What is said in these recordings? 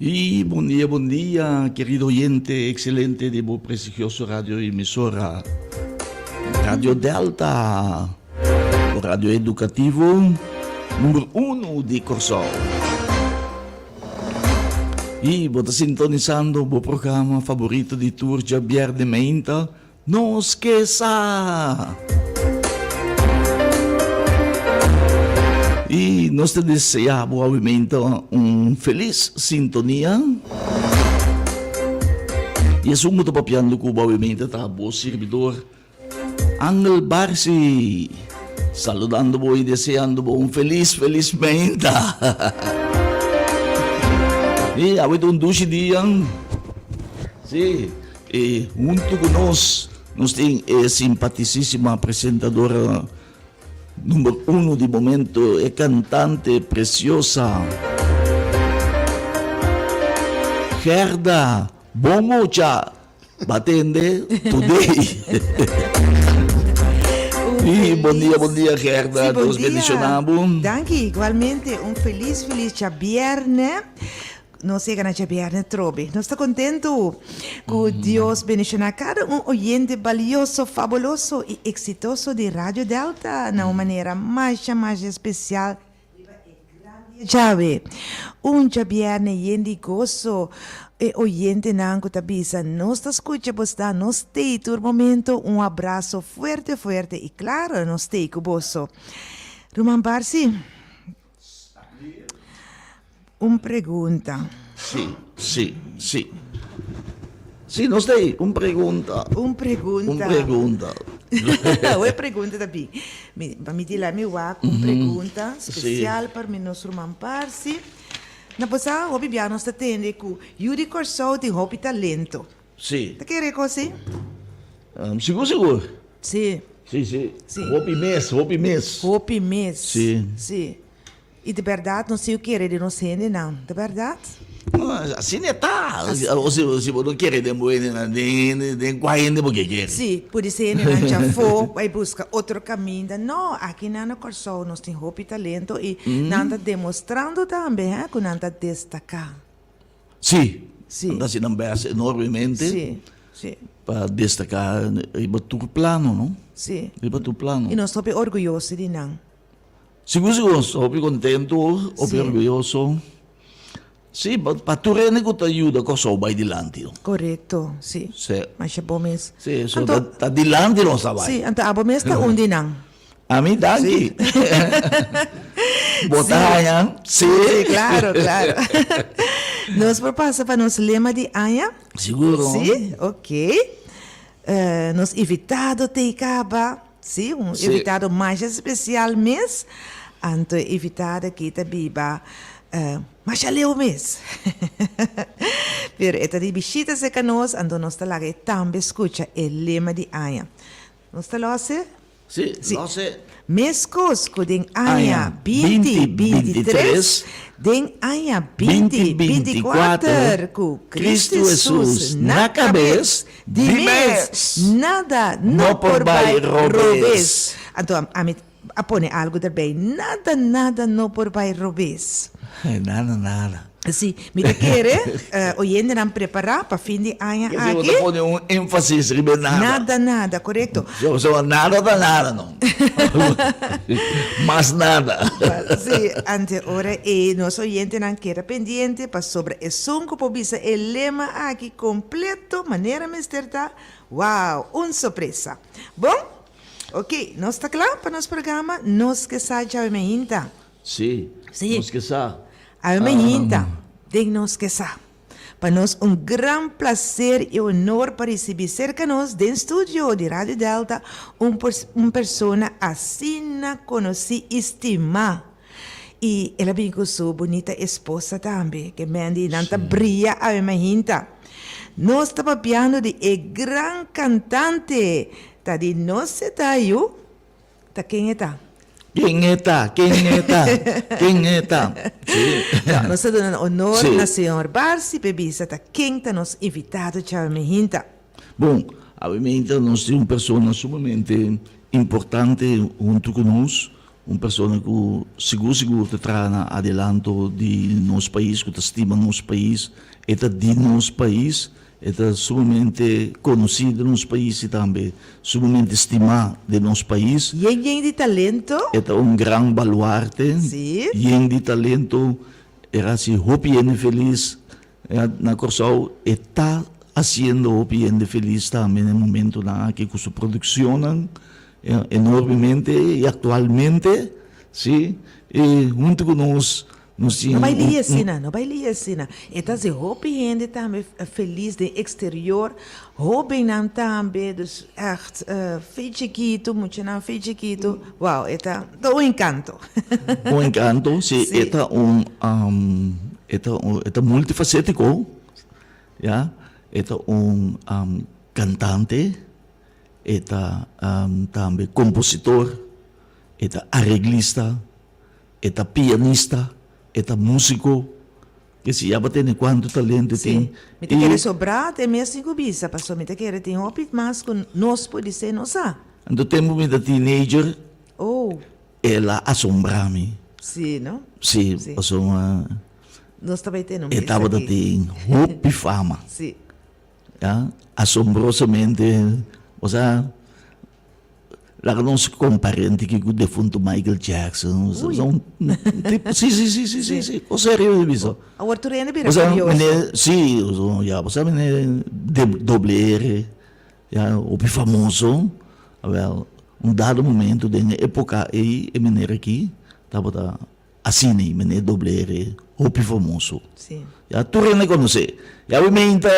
Y bon dia, bon dia, querido oyente excelente di bo prestigioso radio emisora Radio Delta, o radio educativo number uno di Kòrsou. Y bo ta sintonisando bo programa favorito di tur djabièrnè meinta, Nos ke sa! I nos ta deseá bo awimente un felis sintonia. I esun ku ta papiando ku bo awimente ta bo sirbidor Angel Barsi, saludando bo i deseando bo un felis, felis meinta. I awe ta un dushi dia. Sí. I huntu ku nos, nos tin e simpatisísima presentadora number uno di momento, e kantante preciosa Gerda Bon Mucha Batende Today. I bon dia, bon dia Gerda, Sí, bon Dios dia. bendiciona bo. Danki, igualmente un felis, felis djabierne. Nos yega na djabièrnè trobe. Nos ta kontentu ku Dios bendishoná kada un oyente balioso, fabuloso i eksitoso di Radio Delta na un manera masha masha spesial riba e gran dia djawe. Un djabièrnè yen di goso. E oyentenan ku ta bisa nos ta skucha bo sta nos tei tur momento. Un abraso fuerte fuerte i klaro nos tei ku boso. Ruman Barsi. Un pregunta. Sí, sí, sí. Sí, nos ta ei. Un pregunta. Un pregunta. Un pregunta. Awe pregunta ta bin. Mi, pa mi di la mi wak un pregunta spesial pa mi nos ruman Parsi. Na bo sa hopi bia nos ta tende ku yu di Kòrsou tin hopi talento. Sí. Ta kere kos si? Sigur sigur. Sí. Sí, sí. Sí. Hopi mes, hopi mes. Hopi mes. Sí. Sí. I di bèrdat nos tin ku kere den nos hendenan, ta bèrdat? No, asina e ta. O si, si bo no kere den bo hendenan, den hende, den kua hende bo ke kere? Sí, pudi ser hendenan djafó bai buska otro kaminda. No, akinan na Kòrsou nos tin hopi talento i nan ta demostrando tambe, hè, ku nan ta destaká. Sí, Sí. nan ta hasi nan bèst enormemente Sí, sí. pa destaká riba tur plano, no? Sí. Riba tur plano. I nos ta hopi orguyoso di nan. Sigur sigur nos ta hopi kontentu, hopi Sí. orguyoso. Sí, pa pa tur hende ku ta yuda Kòrsou bai dilanti, no? Korekto, sí. Sí. Masha bo mes. Sí, so Anto ta ta dilanti nos ta bai. Sí, anto abo mes ta un di nan. Ami danki. Bo ta haña? Sí. Sí, claro, claro. Nos por pasa pa nos lema di aña? Siguro. Sí, ok. Nos invitado t'ei caba. Sí, un invitado masha especial mes. Anto e invitado aki ta biba masha leu mes. Pero e ta di bishita cerca nos, anto nos ta laga e tambe scucha e lema di aña. Nos ta lose? Sí, lose. Meskos ku den aña binti bintitres, den aña binti bintikuater ku Kristu Hesus na kabes, di mes nada no por bai robes. Anto ami a pone algu derbei, nada nada no por bai robes. Nada nada. Sí, mi ta kere oyentenan prepará pa fin di aña Kese bo aki. ta pone un énfasis riba e nada. Nada, nada, korekto. So, so nada ta nada no. Mas nada. Sí, ante ora ei nos oyentenan keda pendiente pasobra esun ku por bisa e lema aki kompleto manera mester ta, wow, un sorpresa. Bon, ok, nos ta kla pa nos programa Nos Ke Sa Djawe Mainta. Sí, Sí. nos ke sa. Awe mainta den nos ke sa. Pa nos un gran placer y honor pa ricibi cerca nos den studio di Radio Delta un un persona asina conoci y stima. Y el a bin cu su bunita esposa tambe, ke Mandy, nan ta bria awe mainta. Nos ta papiando di e gran cantante, ta di nos setayu. Ta ken e ta? Ken e ta? Ken e ta? Ken e ta? Sí. No, nos ta duna honor Sí. na señor Barsi p'e bisa ta ken ta nos invitado djawe mehinta. Bon, awe mehinta nos tin un persona sumamente importante hunto ku nos. Un persona ku sigur sigur ta traha na adelanto di nos pais, ku ta stima nos pais, e ta di nos pais, e ta sumamente konosí den nos pais i tambe sumamente stimá den nos pais. Yen yen di talento. E ta un gran baluarte. Sí. Yen di talento. E hasi hopi hende felis na Kòrsou. E ta hasiendo hopi hende felis tambe na e momentonan aki ku su produkshonnan enormemente i aktualmente, sí, i huntu ku nos. Nos tin No bai lia asina, no bai lia asina. E ta haci hopi hende tambe feliz den exterior, hobennan tambe, dus echt fe chikito, muchanan fe chikito, wow, e ta ta un encanto. Un encanto, si, e ta un, e ta un, e ta multifacetico, ya, e ta un cantante, e ta tambe compositor, e ta areglista. E ta pianista, e ta músiko, ke si ya bo tene kuantu talento tin. Sí, mi ta kere sobrá te mes tin ku bisa, pasobra mi ta kere tin hopi mas ku nos podisé no sa. Anto tempu mi ta teenager, Oh. el a asombrá mi. Sí, no? Sí, pasobra Nos ta bai tene un e bes tabata aki. tin hopi fama. Sí. Ya, asombrosamente, osea. Laga nos kompar'é un tiki ku defuntu Michael Jackson. Ui. Un tipo, si, si, si, si, si, si, kos serio mi bisa. Awor tur hende bira Bo sa kurioso. mene, si, ya, bo sa mene doble R, ya, hopi famoso. Awel, un dado momento den e epoka ei, e meneer aki tabata Asina ei meneer Doble R hopi famoso. Sí. Ya tur hende konosé. Ya we meinta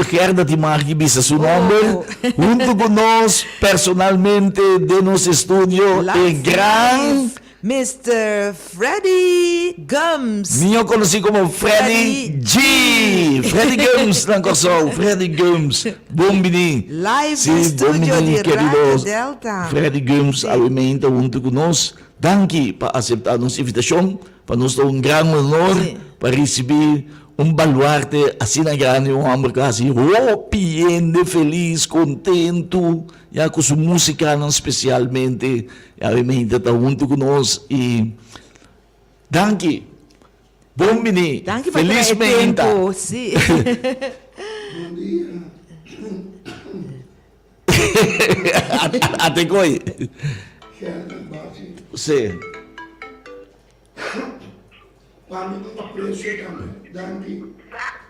Gerda tin mag di bisa su nomber. Hunto ku nos personalmente den nos estudio e gran. Mister Freddy Gumbs. Mihó konosí komo Freddy G. Freddy Gumbs na Kòrsou. Freddy Gumbs. Bon bini. Live den studio di Radio Delta. Freddy Gumbs awe meinta hunto ku nos. Danki pa aseptá nos invitashon. Pa nos ta un gran honor pa risibí un baluarte asina grandi, un hòmber ku a hasi hopi hende felis, kontentu, ya ku su músikanan spesialmente. Ya mi mente ta huntu ku nos i danki. Bon bini. Danki pa trae Felis meinta. tempu, sí. Bon dia. Ate koi. Gerda Basi. Sí. Pa mi un aprecio tambe. Danki.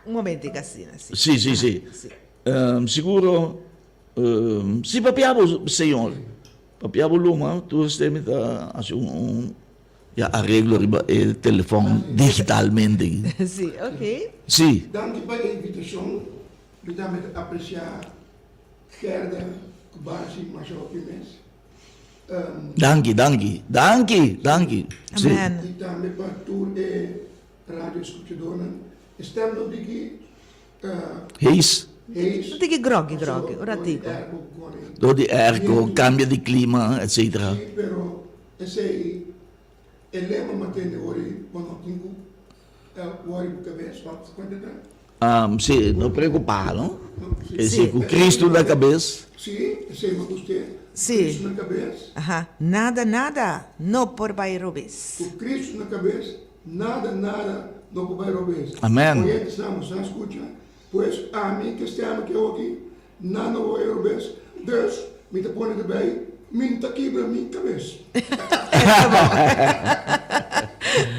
Un momentico asina, si. Sí, sí, sí. Sí. Siguro, si papia bo, señor. Papia bo luma, tur esei mi ta haci un ya areglo riba e telefon digitalmente. Sí, ok. Sí. Danki pa e invitacion. Mi tambe ta aprecia Gerda ku Basi masha hopi mes. Danki, danki, danki, danki. Si. Amen. I tambe pa tur e radio escuchadornan. E stem no diki Hees. Hees. No diki groggy, groggy, un ratico. Door di airco, cambio di clima, etcetera. Si, pero esei e lema mantende ora bo no tin ku Wòri ku kabes, wak kuenta ta? Si, no preokupá, no? Esei ku Kristu na kabes. Si, esei mi gust'é. Si. Kristu na kabes. Aha, nada, nada no por bai robes. Ku Kristu na kabes, nada, nada no por bai robes. Amen. Oyentes nan, boso a skucha? Pues, ami ke stèm aki awoki, nada no por bai robes. Dus, mi ta pone erbij, mi no ta kibra mi kabes.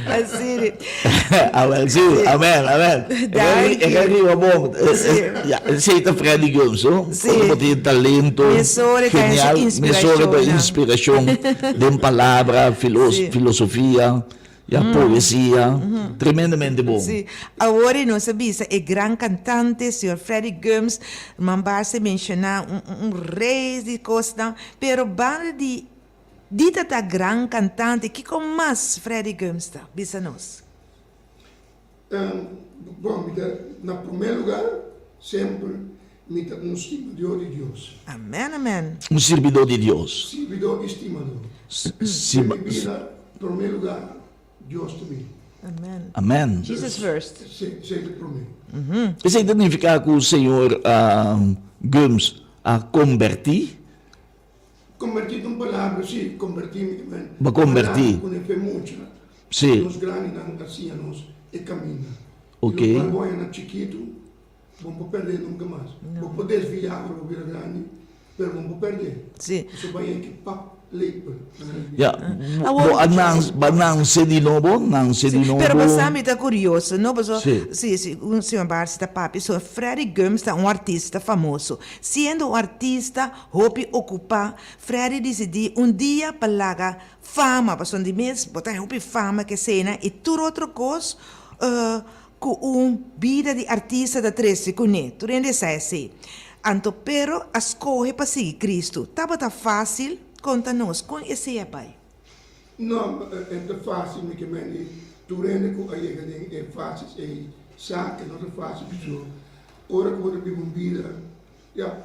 Así. Amen, sí, amen, amen. Danki. E ka riba bon. Sí. Ya, esei ta Freddy Gumbs, no? Sí. Ora bo tin talento Mesora ta genial, mesora ta inspirashonnan. inspirashon den palabra, filos, Sí. filosofia. Ya poesia, tremendamente bon. Sí. Awor y nos a bisa e gran cantante señor Freddy Gumbs, Ruman Barse menciona un un reis di cosnan, pero banda di di ta ta gran cantante, kico mas Freddy Gumbs ta? Bisa nos. Bon, mi ta na prome lugar semper mi ta un stimador di Dios. Amen, amen. Un sirbidor di Dios. Sirbidor y stimador. Den mi bida, prome lugar, Dios ta mi. Amen. Amen. Jesus first. Esei ta prome. Esei ta nifica cu señor Gumbs a comberti? Kombertí ta un palabra, sí, kombertí mi ke men. Bo kombertí. Palabra ku ne fe mucha. Sí. Nos grandinan a siña nos e kaminda. Ok. I lokual bo haña na chikitu, bo no por pèrdè nunka mas. Bo por desviá ora bo bira grandi, pero bo no por pèrdè. Sí. Pasobra bo haña ki pap lepel. Ya, bo a nanse, bo a nanse di nobo, nanse di nobo. Pero bo sa mi ta curioso, no? Paso, Sí. si, si un señor Barsi ta papia, so Freddy Gumbs ta un artista famoso. Siendo un artista hopi ocupa, Freddy dicidi un dia pa laga fama, pasobra di mes bo ta hopi fama ke esena y tur otro cos cu un bida di artista ta trece cune, tur hende sa esey. Anto pero a scoge pa sigui Cristo. Tabata facil? Conta nos, con esey a bay? No, e ta facil, mi ke men di tur hende cu a yega den e fases ey sa ke no ta facil pasobra ora cu bo ta biba un bida, ya,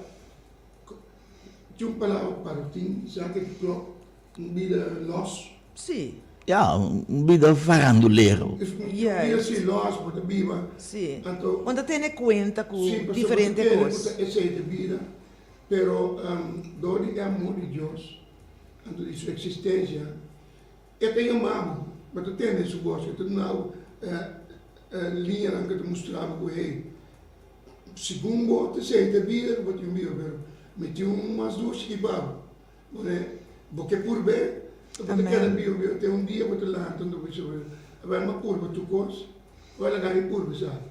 tin un palabra pa tin, sa ke ta klop, Un bida los. Sí. Ya, un bida farandulero. Un bida si los, bo ta biba. Sí. Anto. Bo ta tene cuenta cu Sí, pasobra diferente bo ta cos. kere cu ta esey ta bida, pero dor di e amor di Dios, anto di su existencia, e ta yama bo, bo ta tende su bos, e ta duna bo liñanan cu ta mustra bo cu, hey, segun bo ta esey ta bida cu bo tin biba, pero mi tin un mas dushi ki pa bo. Bo bo ke purb'é, bo ta keda biu biu te un dia bo ta lanta anto bo bisa bo bai mi a purba tur kos, bo laga mi purba esaki.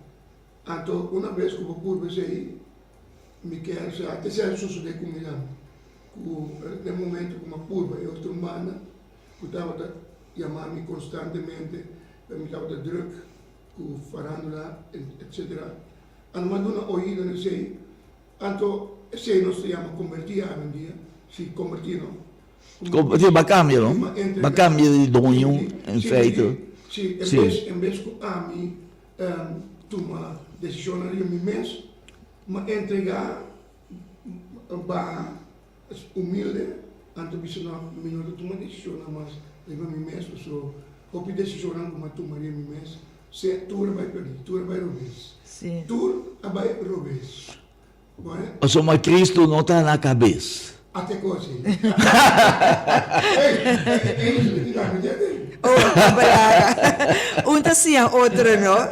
Anto una bes ku bo purba esei mi kier sa te esei a sosodé ku mi tambe, ku den momento ku mi a purba e otro banda ku tabata yama mi konstantemente pero mi tabata drùk ku farandula etsetera, anto mi a duna oido na esei. Anto esei nos ta yama kombertí awendia, si kombertí no. Kombertí ba kambia no, ba kambia di doño en feite. Si, en bes, en bes ku ami tuma desishonnan riba mi mes, mi a entregá baha humilde, anto bisa no, mi no ta tuma desishonnan mas riba mi mes, pasobra hopi desishonnan ku mi a tuma riba mi mes Se tur a bai perdí, tur a bai robes. Tur a bai robes. Bueno. Pasobra Cristo no ta na cabes. Ate cos ei. Ey, ey, ey, dame dede. Oh, palabra. Un ta siña otro, no?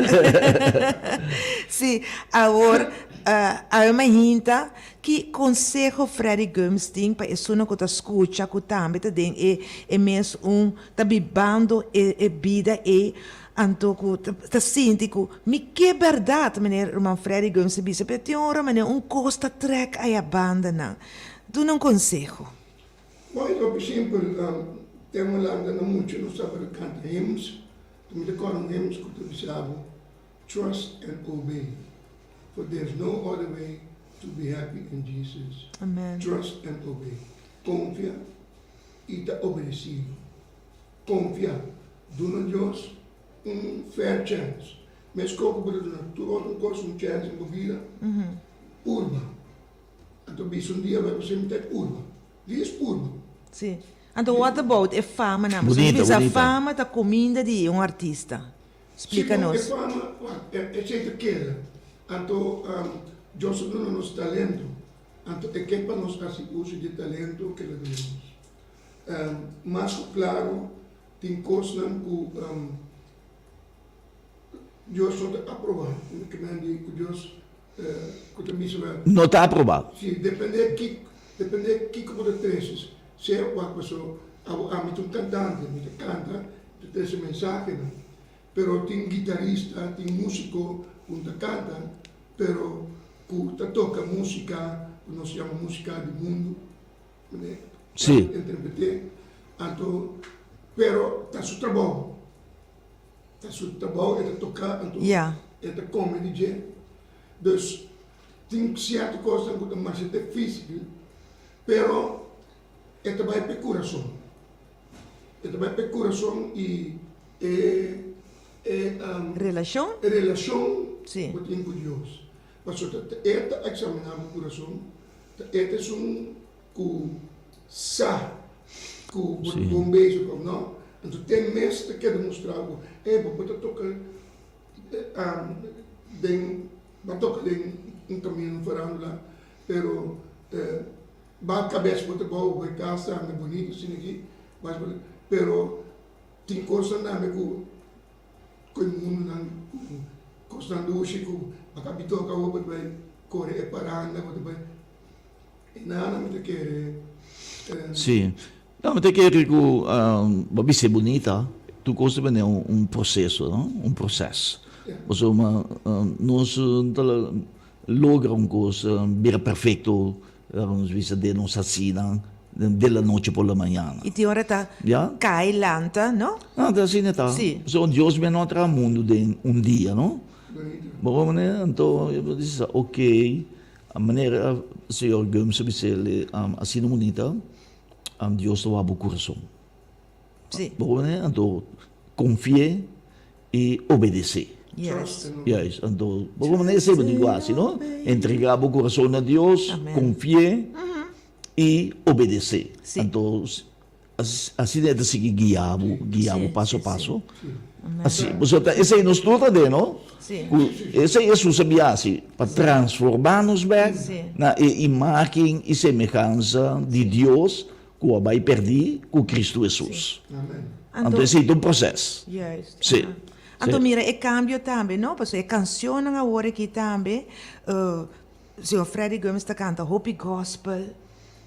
Sí, awor, awe mainta, ki conseho Freddy Gumbs tin pa esunnan cu ta scucha cu tambe ta den e e mes un ta bibando e e bida ei, anto ku ta sinti ku mi ke bèrdat, meneer ruman Freddy Gumbs a bisa, pero tin ora meneer un kos ta trèk aya bandanan. Duna un konseho. Bon, e hopi simpel. Ten un lanta na mucha nos tabata kanta hymns. Mi ta kòrda un hymns ku ta bisa bo, Trust and obey, for there's no other way to be happy in Jesus. Amen. Trust and obey. Konfia i ta obedesido. Konfia. Duna Dios un fair chance. Meskos ku bo ta duna tur otro kos un chance den bo bida, purba. Anto bisa un dia bo semper ta purba. Dies purba. Sí. Anto what about e fama nan? Pasobra Bunita, bisa bunita. fama ta kuminda di un artista. Splika Si bo e nos. fama, wak, esei ta keda. Anto Dios a duna nos talento. Anto e ke pa nos hasi uso di e talento ku el a duna nos. Mas ku klaru tin kosnan ku Dios no ta aprobá, ku nan di ku Dios ku ta bisa wèl. No ta aprobá. Si, dependé ki dependé kiko bo ta trese. Sea wak paso abo ami ta un kantante, mi ta kanta, mi ta trese mensahenan. Pero tin guitarista, tin músiko ku no ta kanta, pero ku ta toka músika ku nos yama músika di mundu. Sí. Interpreté. Anto, pero ta su trabou. Ta su trabou, e ta toka, anto Ja. e ta kome di dje. Dus, tin sierto kosnan ku ta masha difísil, pero e ta bai p'e kurason. E ta bai p'e kurason i e e Relashon? e relashon Sí. ku bo tin ku Dios. Pasobra ta e ta eksaminá bo kurason. Ta e ta esun ku sa ku bo ta bon bezig of no. Anto te mes ta keda mustra bo, ey bo ta toka den, bo a toka den un kaminda, un farandula, pero. Ba kabes bo ta bou bo e kas tambe bonito asina aki, pero tin kosnan tambe ku ku e mundunan ku kosnan dushi ku bo ta bitoka awor bo ta bai kore e paranda bo ta bai e nada mi ta kere. Si, no mi ta kere ku bo a bisa e bunita tur kos ta bini un proseso no un proses pasobra nos ta logra un kos bira perfecto Laga nos bisa den nos hasinan de la noche por la mañana. I tin ora ta kai lanta, no? Ah, ta asina ta. Si. Pasobra Dios mi a no traha mundu den un dia, no? Bo wak manera? Anto bo di sa, ok, a manera señor Gumbs a bisa el, asina bunita, Dios ta wak bo kurason. Si. Bo wak manera? Anto konfi'é i obedesé. Yes. Juist. Anto, bo por manera esei bo tin ku hasi, no? Entregá bo kurason na Dios, konfi'é i obedesé. Sí. Anto, asina e ta sigui guia bo, guia bo paso a paso. Asi, pasobra ta esei nos tur ta den, no? Sí. Ku esei Hesus a bia hasi, pa transformá nos bèk na e imágen i semehansa di Dios Ku a bai pèrdí ku Kristu Hesus. Anto esei ta un proses. Juist. Sí. Anto mira e kambio tambe, no? Pasobra e kansionnan awor aki tambe, señor Freddy Gumbs ta kanta hopi gospel,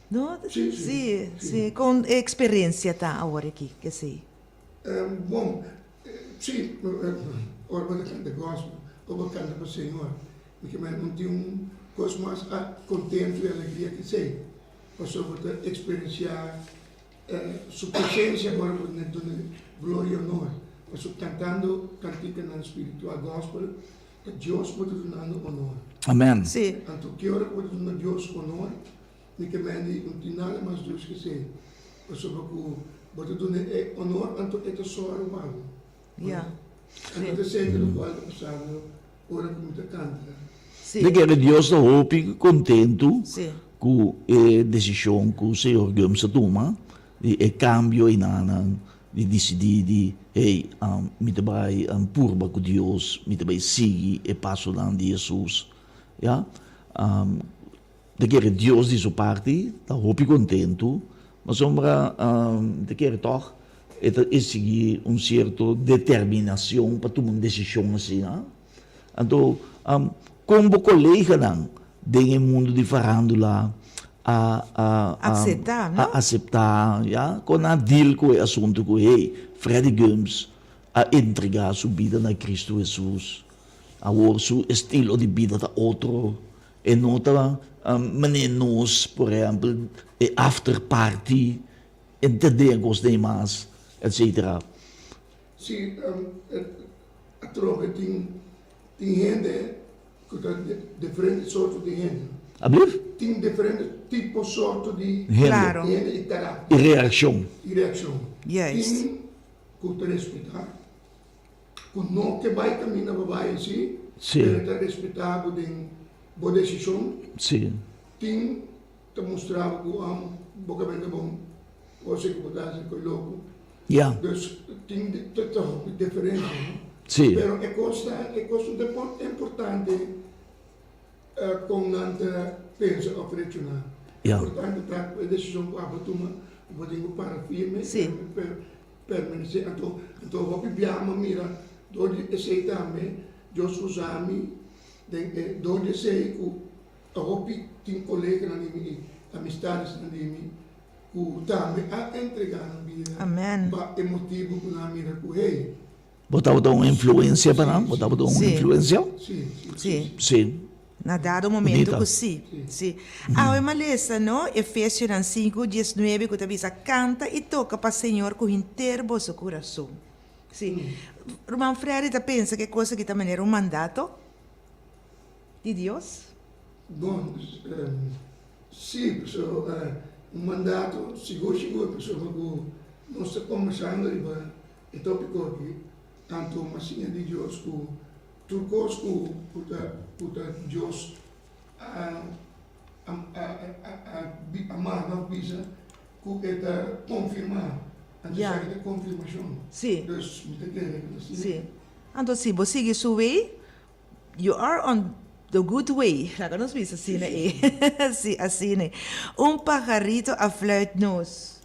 no? Sí, sí. Sí, sí. Kon e eksperensia ta awor aki ku esei? Bon, sí, ora bo ta kanta gospel, ora bo kanta pa Señor, mi ke mira no tin un kos mas kontentu i alegria ku esei. Pasobra bo ta eksperensiá Su presensia ora bo ta duna gloria i onor. Pasobra kantando kantikanan spiritual, gospel, ta Dios bo ta dunando onor. Amen. Sí. Anto ki ora ku bo ta duna Dios onor, mi ke mende no tin nada mas dushi ke esei. Pasobra ku bo ta duna e onor, anto e ta sòru pa bo. Ya. Anto ta esei ta lokual ta pasando ora ku mi ta kanta. Sí. Mi kere Dios ta hopi kontentu Sí. ku e desishon ku señor Gumbs a tuma di e kambio enanan di disidí di hey mi ta bai purba ku Dios, mi ta bai sigui e pasonan di Hesus ya. Ta kere Dios di su parti ta hopi kontentu, pasobra ta kere tòg e ta eksigí un sierto determinashon pa tuma un desishon asina. Anto, kon bo koleganan den e mundu di farandula a Akseptá, no? a aseptá, ya? Kon nan a deal ku e asuntu ku, hey, Freddy Gumbs a entregá su bida na Kristu Hesus, awor su estilo di bida ta otro. E no ta manera nos, por ehempel, e after party, entendé e kos den mas, etcetera. Sí, atrobe tin tin hende ku ta diferente sorto di hende. Ablief? Tin diferente tipo sorto di Hende. hende i karakter. I reakshon. I reakshon. Juist. Tin ku ta respetá. Ku no ke bai kaminda pa bai si, pero ta respetá bo den bo desishon. Tin ta mustra bo ku bo kabes ta bon, bo hasi ku bo ta hasi ku loko. Dus tin ta hopi diferensia no. Pero e kos ta e kos ta importante kon nan ta pensa òf reakshoná. Importante ta ku e desishon ku abo tuma bo tin ku para firme. Permanesé. Anto, anto hopi biaha mi a mira dor di esei tambe Dios usa mi den e dor di esei ku a hopi tin koleganan di mi i amistadesnan di mi ku tambe a entregá nan bida Amen. pa e motibu ku nan a mira ku hey. Bo tabata un influensia pa nan? Bo tabata un Sí. influensia? Sí, sí, Sí. Sí. Na dado momento Bonita. ku sí. Sí. Awe m'a lesa, no? Efesionan sinku, diesnuebe ku ta bisa, Kanta i toka pa Señor ku henter boso kurason. Sí. Ruman Freddy ta pensa ku e kos aki ta manera un mandato di Dios? Bon, sí, pasobra un mandato sigur sigur, pasobra ku nos ta kombersando riba e topiko aki, tantu m'a siña di Dios ku Tur kos ku ku ta ku ta Dios a a a a a manda òf bisa ku e ta konfirmá. Anto Ya. esaki ta konfirmashon. Sí. Dus mi ta kere ku ta asina. Sí. Anto si bo sigui su wei, you are on. The good way, laga nos bisa asina e. Sí, asina e. Un pajarito a fluit nos.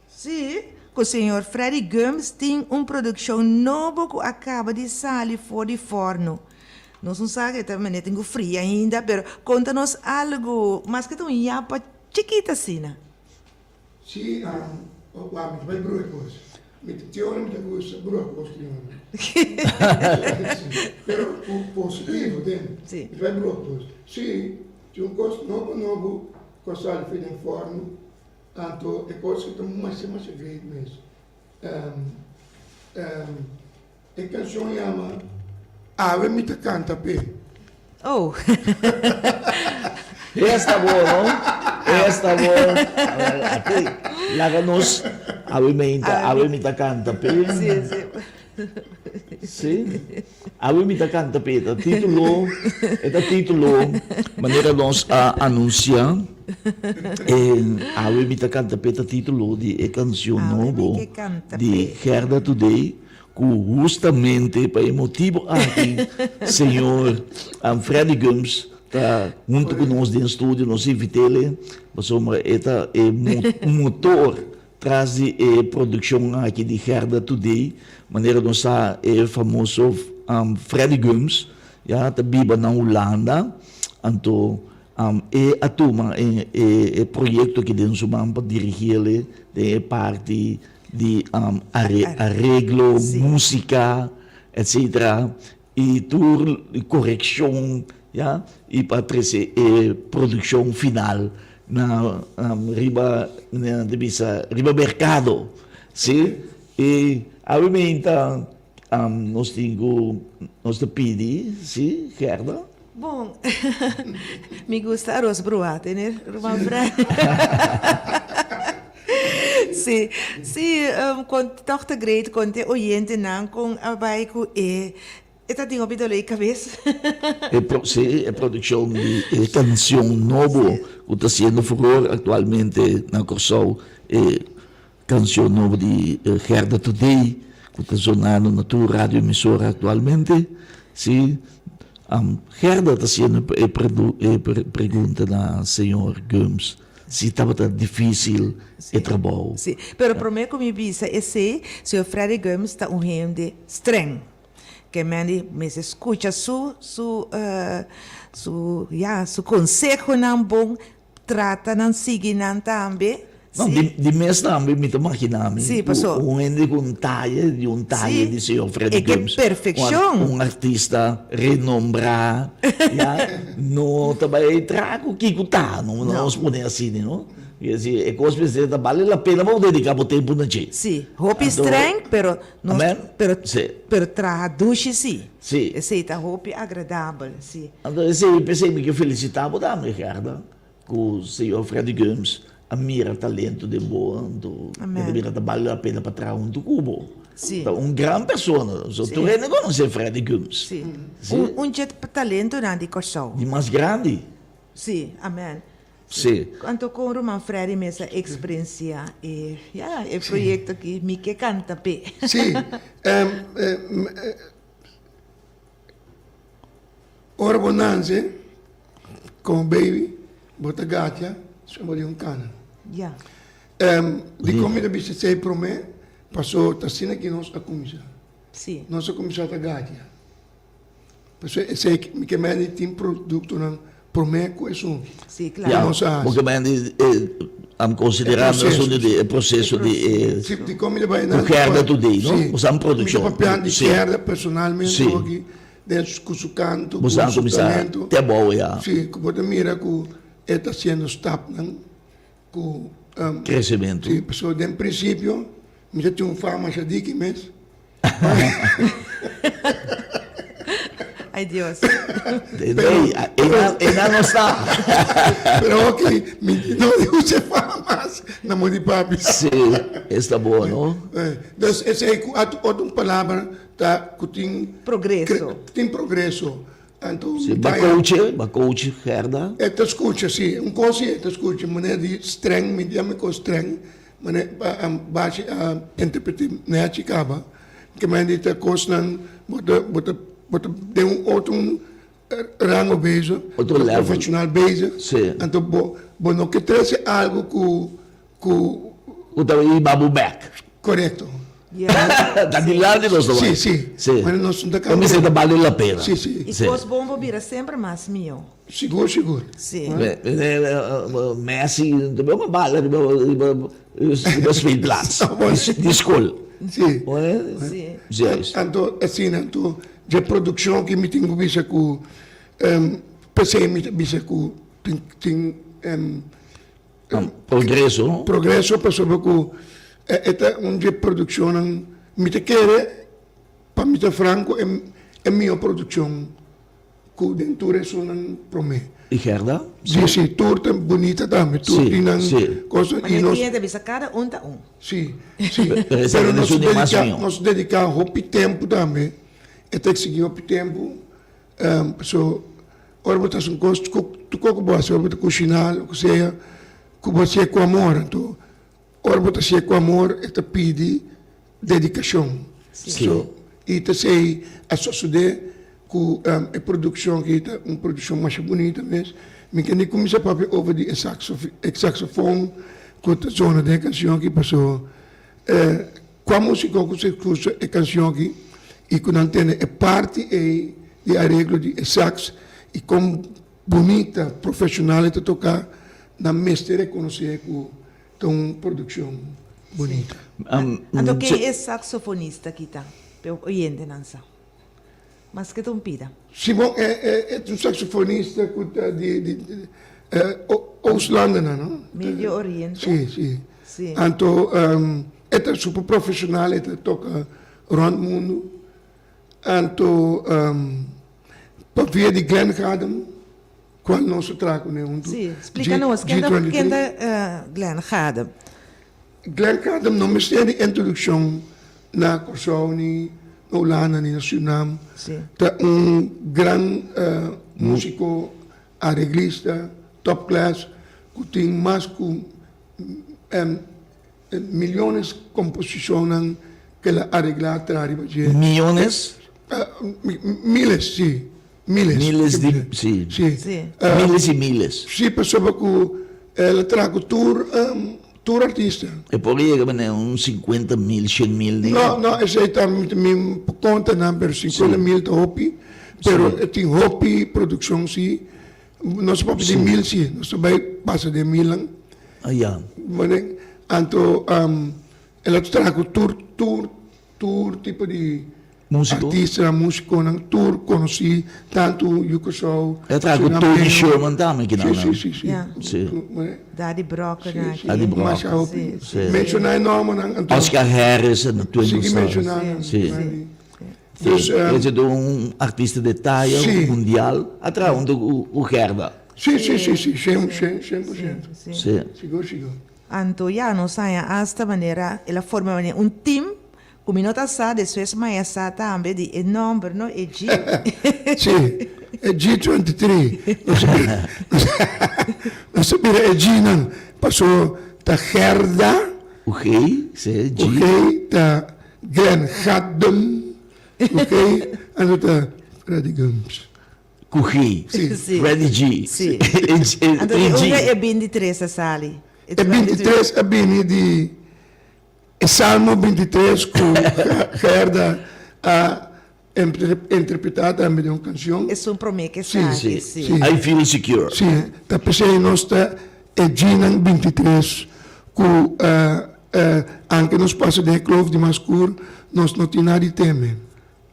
Sí, ku señor Freddy Gumbs tin un produkshon nobo ku a kaba di sali for di fòrnu. Nos no sa ke ta manera tin ku fria ainda, pero konta nos algu, maske ta un yapa chikit asina. Sí, wak, mi ta bai broe kos. Mi ta te ora mi ta gusta broe kos ki ora. Pero ku positivo den. Sí. Mi ta bai broe kos. Sí, tin un kos nobo nobo ku a sali for den fòrnu, anto e kos ki ta masha masha great mes. E canción yama Awe mi ta canta p'e. Oh. Esta bo, no? Esta bo. Aki, laga nos awe meinta, awe mi ta canta p'e. Sí, sí. Sí. Awe mi ta canta p'e ta título, e ta título manera nos a anuncia. E awe mi ta canta p'e ta título di e canción nobo di Gerda Today. Ku hustamente pa e motibu aki señor Freddy Gumbs ta huntu ku nos den studio, nos invit'el pasobra e ta e motor tras di e produkshon aki di Gerda Today. Manera nos sa e famoso Freddy Gumbs ya ta biba na Hulanda, anto e a tuma e proyekto aki den su man pa dirigi'el den e parti di areglo, músika, etcetera, i tur korekshon, ya, i pa trese e produkshon final na riba, nan ta bisa, riba merkado, si. I awe meinta nos tin ku, nos ta pidi, si, Gerda. Bon, mi gusta aros bruha, tene ruman Fred. Sí, sí, kon tòg ta great kon te oyentenan kon a bai ku e e ta tin hopi doló di kabes. E pro, sí, e produkshon di e kanshon nobo ku ta hasiendo furor aktualmente na Kòrsou, e Cancion nobo di Gerda Today cu ta zonando na tur radio emisora actualmente. Si, Gerda ta haciendo e pregunta na señor Gumbs si tabata dificil e trabou. Si, pero prome cu mi bisa esey, señor Freddy Gumbs ta un hende streng. Ke men di mester scucha su, su, su, ya, su consehonan bon. Trata nan sigui nan tambe. No, di, di mes tambe mi ta magina mi. Sí, paso. Un hende ku un taye, di un taye di señor Freddy E ke Gumbs. perfekshon. Un, un artista renombrá, ya, no ta bai traha ku kiko ta, no, no nos pone asina, no. Ke si e kos mester ta bale la pena pa bo dediká bo tempu na dje. Sí, hopi Anto, streng, pero nos, Amen? pero, Sí. pero traha dushi sí. Sí. Esei ta hopi agradabel, sí. Anto esei, p'esei mi ke felisitá bo tambe, Gerda, ku señor Freddy Gumbs a mira talento den bo, anto Amen. e ta mira ta bale la pena pa traha huntu ku bo. Sí. Ta un gran persona, so Sí. tur hende konosé Freddy Gumbs. Sí. Sí. Un, un dje talentonan di Kòrsou. Di mas grandi. Sí, amen. Sí. Anto kon ruman Freddy mes a eksperensiá e, ya, e proyekto aki, Mi Ke Kanta P'e? Sí. Ora bo nanse komo baby, bo ta gatia so bo di un kana. Ya. Dikon mi ta bisa esei promé? Paso ta asina ki nos a kuminsá. Sí. Nos a kuminsá ta gatia. Pasobra esei mi ke mende tin produktonan promé ku esun. Sí, klaro. Nos a hasi. Bo ke mende am konsiderando esun di e proseso di e Sí, dikon mi ta bai nan. Ku Gerda Today, no? Sí. Bo sa un produkshon. Mi ta papiando di Sí. Gerda personalmente Sí. hoki den ku su kanto, Bo ku sa su kuminsá talento. te abou ya. Sí, ku bo ta mira ku e ta hasiendo stapnan ku Kresementu. Sí, pasobra den prinsipio mi ta tin un fama masha diki mes. Ay Dios. Pero, ena no sa. Pero ok, mi no di usa fama mas na mon di papi. Sí, esta bo, no? Dus esei ku otro palabra ta ku tin Progreso. Tin progreso. Anto Sí, ba coach, ba coach Gerda. E ta skucha, sí. Un kos sí e ta skucha, manera di streng, mi yama e kos streng. Mane pa bashi a interprete nechi kaba ke men di ta kosnan bo ta bo ta bo ta den un otro. rango bezig, Otro level. profesional bezig. Sí. Anto bo bo no ke trese algo ku ku Ku ta hiba bo bek. Korekto. Ta dilanti nos ta bai. Sí, sí. Sí. Bueno, nos no ta Ta mester ta bale la pena. Sí, sí. I kos bon por bira semper mas mihó. Sigur, sigur. Sí. Messi ta bira bala riba riba riba speelplaats di skol. Sí. Sí. Juist. Anto asina anto dje produkshon ki mi tin ku bisa ku p'esei mi ta bisa ku tin tin Progreso. Progreso pasobra ku e ta un dje produkshonnan mi ta kere pa mi ta franko e mihó produkshon ku den tur esunnan promé. I Gerda? Si si tur ta bunita tambe tur tin nan kos i nos. Manera ta bisa kada un ta un. Si si pero nos dediká nos dediká hopi tempu tambe e ta eksigí hopi tempu paso ora bo ta hasi un kos tur kos ku bo hasi ora bo ta kushiná loke sea ku bo hasié ku amor anto Ora bo ta hasié ku amor e ta pidi dedikashon. So, i ta esei a sosodé ku e produkshon aki ta un produkshon masha bunita mes. Mi ke ni kuminsá papia over di e saksofon ku ta zona den e kanshon aki paso kua músiko ku ta skucha e kanshon aki i ku nan tende e parti ei di areglo di e saks i kon Bunita, profesional e ta toca, nan mester reconoce cu ta un produccion bunita. Anto ken e saxofonista ki ta? P'e oyentenan sa. Maske ta un pida. Si bon, e ta un saxofonista cu ta di Oostlandenan, no? Medio Oriente? Si, si. Si. Anto e ta super profesional, e ta toca rond mundo. Anto pa via di Glenn Gadem cual nos a traha cune hunto. Sí, splica nos ken ta ken ta Glenn Gadem? Glenn Gadem no mester di introduccion na Corsou ni na Hulanda ni na Surinam. Sí. Ta un gran musico, areglista, top class cu tin mas cu Miliones komposishonnan ku el a areglá traha riba dje. Miyones? Miles, sí. Miles. Miles di, sí. Sí. Miles i miles. Sí, pasobra ku el a traha ku tur, tur artista. E por yega manera un sinkuenta mil, shen mil di. No, no, esei ta mi por konta nan, pero sinkuenta mil ta hopi. Pero e tin hopi produkshon, sí. Nos papia di mil si, nos ta bai pasa den milnan. Ah ya. Mane, anto el a traha ku tur tur tur tipo di Músiko. artistanan, músikonan, tur konosí, tantu yu Kòrsou, El a traha ku Tony Sherman tambe kinan Si, si, si, si. Ya. Si. Mane. Daddy Brock Si, na si. Daddy Brock. Masha hopi. Si, Si. Menshoná e nòmbernan, anto. Oscar Harris en Twin Sigui Stars. menshoná nan. Si. Mane. Dus, e ta un artista de taya mundial a traha hunto ku Gerda. Sí, sí, sí, sí, shen, shen, shen por shento. Sí. Sigur, sigur. Anto ya nos haña asta manera el a forma manera un team ku mi no ta sa, despues mi a sa tambe di e nomber no, e G. Sí, e G23. Nos a bira e G-nan paso ta Gerda. Ku G, sí, G. Ku G ta Glenn Gadum, ok, anto ta Freddy Gumbs. Ku G, Si. Freddy G. Si. E Anto di G. unda e bintitres a sali? E bintitres a bini di e Salmo bintitres ku Gerda a interpretá tambe den un kanshon. Esun promé ke sali, si. Si. I feel secure. Si, ta p'esei nos ta e Gnan bintitres ku anke nos pasa den e kloof di mas skur, nos no tin nada di teme.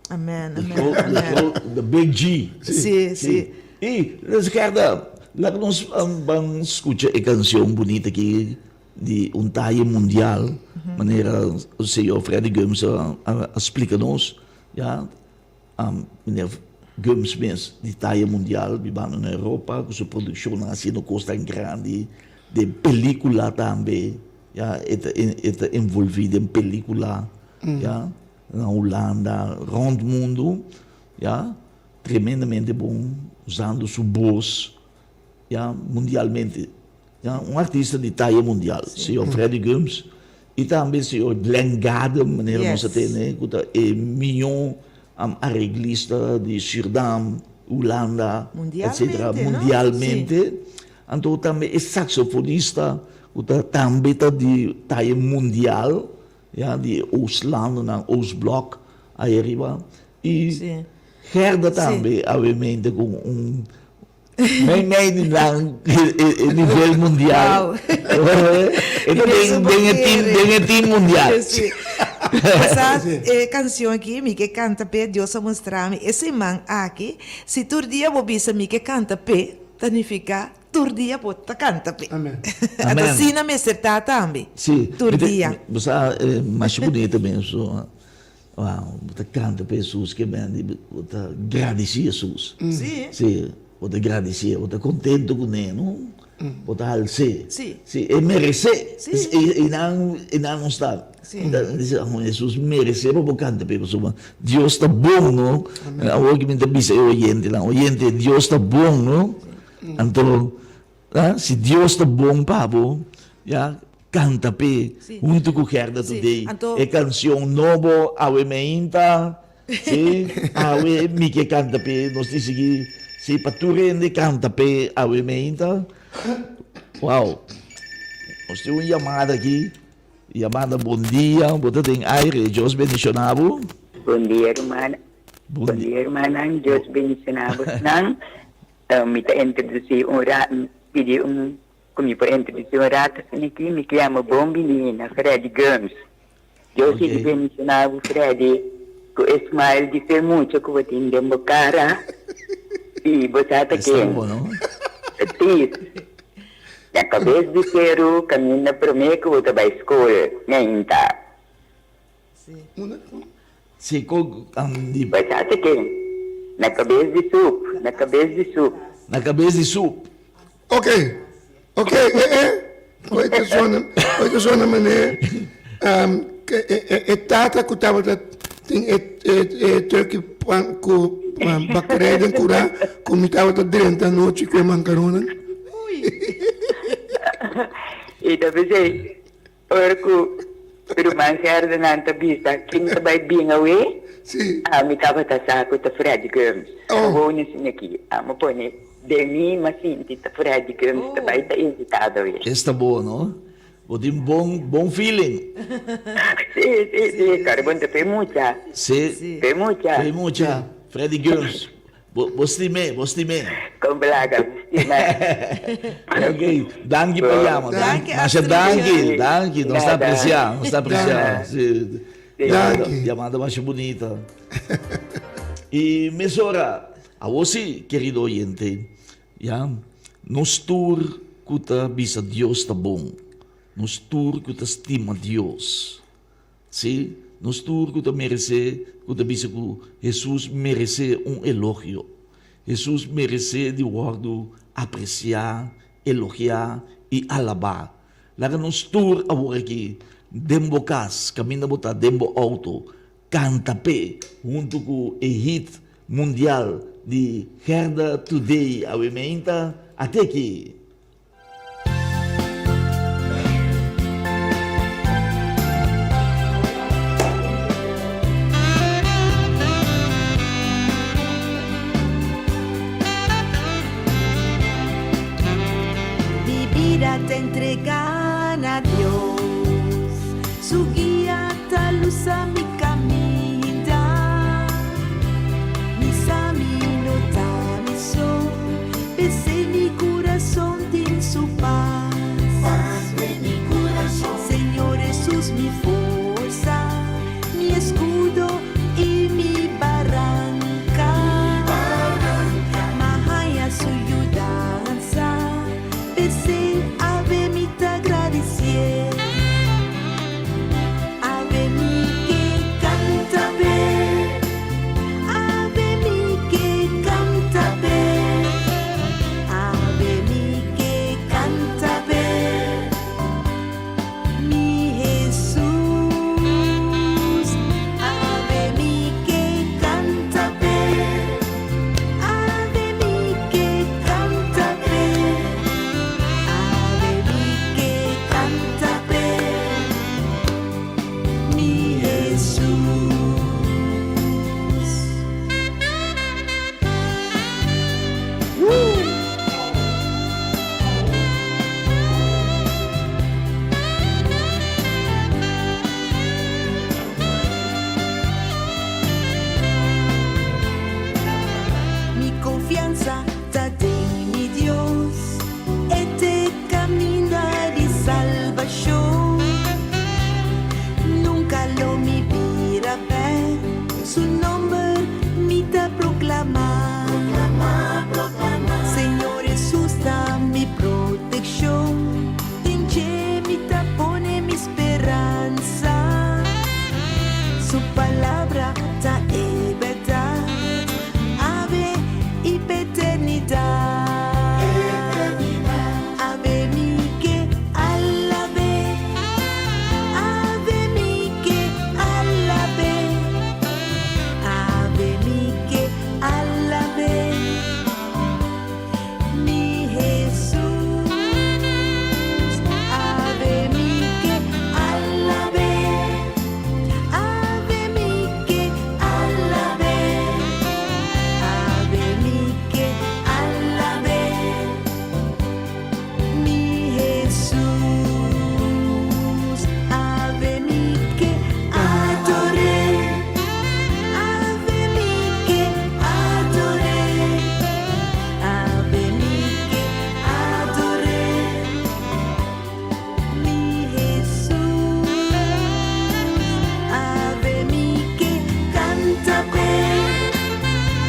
Amen, amen, amen. The big G. Si, si. I, Ricarda, laga nos ban skucha e kanshon bunita aki di un taye mundial, manera señor Freddy Gumbs a splika nos, ya. Meneer Gumbs mes di taya mundial bibando na Europa ku su produkshonnan hasiendo kosnan grandi den pelikula tambe ya e ta e ta envolvi den pelikula ya na Hulanda rònt mundu ya tremendamente bon usando su bos ya mundialmente. Ya, un artista di taya mundial, señor Freddy Gumbs, y tambe señor Glenn Gadem, manera nos a tene, cu ta e miyon areglista di Surdam. Hulanda, etcetera, Mundialmente, no? mundialmente. Anto tambe e saxofonista ku ta tambe ta di taye mundial, ya, di e Oostlandennan, Oostblok, ahi ariba. I Gerda tambe, awemente, ku un Mei mei di nan e nivel mundial. E ta den den e team den e team mundial. Sí. Sa e canción aki mi ke canta p'e Dios a mustra mi e siman aki si tur dia bo bisa mi ke canta p'e ta nifica tur dia bo ta canta p'e. Amen. Anto asina mester ta tambe. Sí. Tur dia. Bo sa masha bunita mes. Wow, bo ta canta pa Hesus ke bende, bo ta gradici Hesus. Sí. Sí, bo ta gradici, bo ta contento cune, no? Bo ta hals'é. Sí. Sí, e merecé. Sí. E nan, e nan no sta. Sí. Ta bisa, oh, Hesus merecé pa bo canta p'e, pasobra Dios ta bon, no? Awor ki mi ta bisa e oyentenan, oyente, Dios ta bon, no? Anto, Si Dios ta bon pa bo, ya, canta p'e hunto cu Gerda Today. E cancion nobo Awe Meinta, si, awe mi ke canta p'e, nos tin sigui, si, pa tur hende canta p'e Awe Meinta. Wow, nos tin un yamada aki, yamada bon dia, bo ta den aire, Dios bendiciona bo. Bon dia ruman, Bon bon dia rumannan, Dios bendiciona bosnan. Mi ta introducí un ra, pidi un, cu mi por introducí un rato asina aki, mi ke yama bon bini na Freddy Gumbs. Dios Ok. sigui bendiciona bo Freddy, cu e smile di fe mucho cu bo tin den bo cara, y bo sa ta Esta ken. bo, no? Tis, na cabes di Peru caminda prome cu bo ta bay school, meinta. Si ko ang di. Bo sa ta ken? Na kabes di sup, na kabes di sup. Na kabes di sup. Ok, ok, eh eh, koe ta sona, koe ta sona manera e e e tata ku tabata tin e e e turkey pan ku bakerij den kura ku mi tabata drenta anochi ku e mankaronnan. I ta bis'é, Ora ku ruman Gerdenan ta bisa kin ta bai bin awe, Sí. ami tabata sa ku ta Freddy Gumbs. Oh. Gewoon asina aki, amo pone den mi m'a sinti ta Freddy Gumbs ta bai ta invitado awe. Esta bo, no? Bo tin bon, bon feeling. Sí, sí, sí, karbon ta p'e mucha. Sí. P'e mucha. P'e mucha. Freddy Gumbs. Bo bo stim'é, bo stim'é. Kon plaga mi stima. Ok, danki pa yama. Danki, Masha Astrid. danki, danki. Nos ta Nada. apresiá, nos ta apresiá. Sí. Danki. Yamada masha bunita. I mesora, awor sí, kerido oyente, ya, nos tur ku ta bisa Dios ta bon, nos tur ku ta stima Dios, Sí, nos tur ku ta meresé, ku ta bisa ku Hesus meresé un elogio. Hesus meresé di wòrdu apresiá, elogiá i alabá. Laga nos tur awor aki, den bo kas, kaminda bo ta, den bo outo, kanta p'e huntu ku e hit mundial di Gerda Today awe meinta, ate aki! Mi bida ta entregá na Dios, Su guia ta lusa mi kaminda. Mi sa mi no ta mi so, p'esei mi kurason. bira bek. Su nomber mi ta proclama. Señor Hesus ta mi proteccion. Den dje mi ta pone mi speransa. Su palabra ta e berdad. Awe y p'eternidad. Awe mi ke alab'é. Awe mi ke alab'é. Awe mi ke alab'é. Mi Hesus. Awe mi ke alab'é. Awe mi ke alab'é. Awe mi ke alab'é. Mi Hesus. Awe mi ke ador'é. Awe mi ke ador'é. Awe mi ke ador'é. Mi Hesus. Awe mi ke kanta p'e.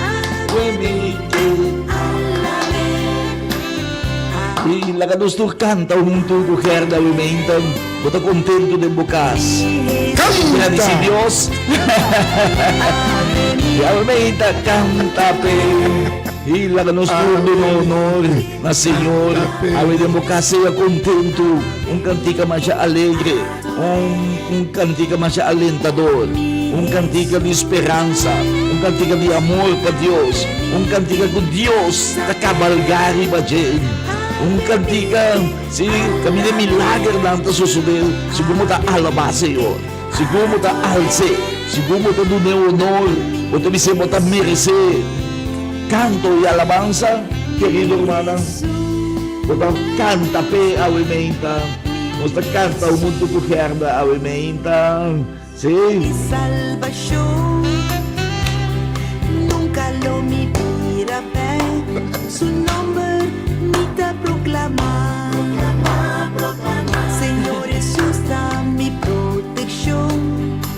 Awe mi ke alab'é. I laga nos tur kanta huntu ku Gerda Lumenta. Bo ta kontentu den bo kas. Gradisí Dios. I awe meinta kanta p'e. I laga nos tur duna honor na Señor. Awe den bo kas sea kontentu. Un kantika masha alegre. Un un kantika masha alentador. Un kantika di speransa. Un kantika di amor pa Dios. Un kantika ku Dios ta kabalgá riba dje. Un kantika, sí, kaminda e milagernan ta sosodé segun bo ta alabá Señor, segun bo ta als'é, segun bo ta dun'é honor, bo ta bis'é bo ta meresé kanto i alabansa, kerido rumannan. Bo ta kanta p'e awe meinta. Nos ta kanta huntu ku Gerda awe meinta. Sí. Mi salbashon nunka lo mi bira bek. Su nomber mi ta proklamá. Señor Hesus ta mi protekshon.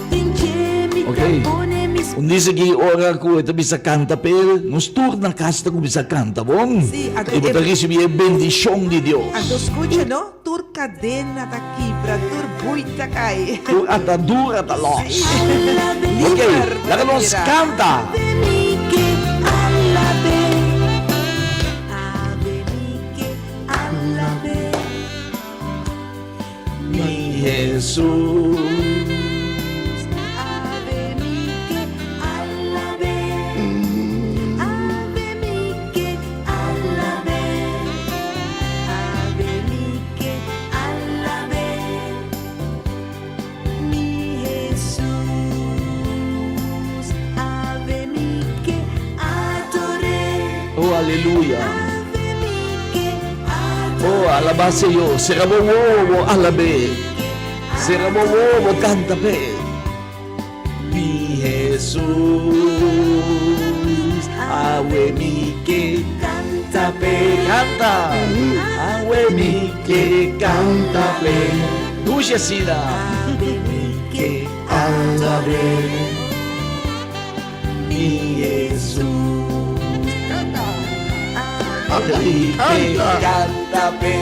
Den dje mi ta Ok. pone mi Un dice ki ora ku e ta bisa kanta p'el, nos tur na kas ta kuminsá kanta, bon? Sí, anto I bo ta e- risibí e bendishon di Dios. Anto skucha no, Tur kadena ta kibra, tur bui ta kai. Tur atadura ta los. Ok, laga nos kanta! Mi Hesus. Oh, aleluya. Oh, alabá Señor. Sera bo wowo, alab'é. Sera bo wowo, kanta p'é. Mi Hesus, awe mi ke kanta p'e. Kanta! Awe mi ke kanta p'e. Dushi asina. Mi ke alab'é. Mi Hesus. Awe mi ke kanta p'e.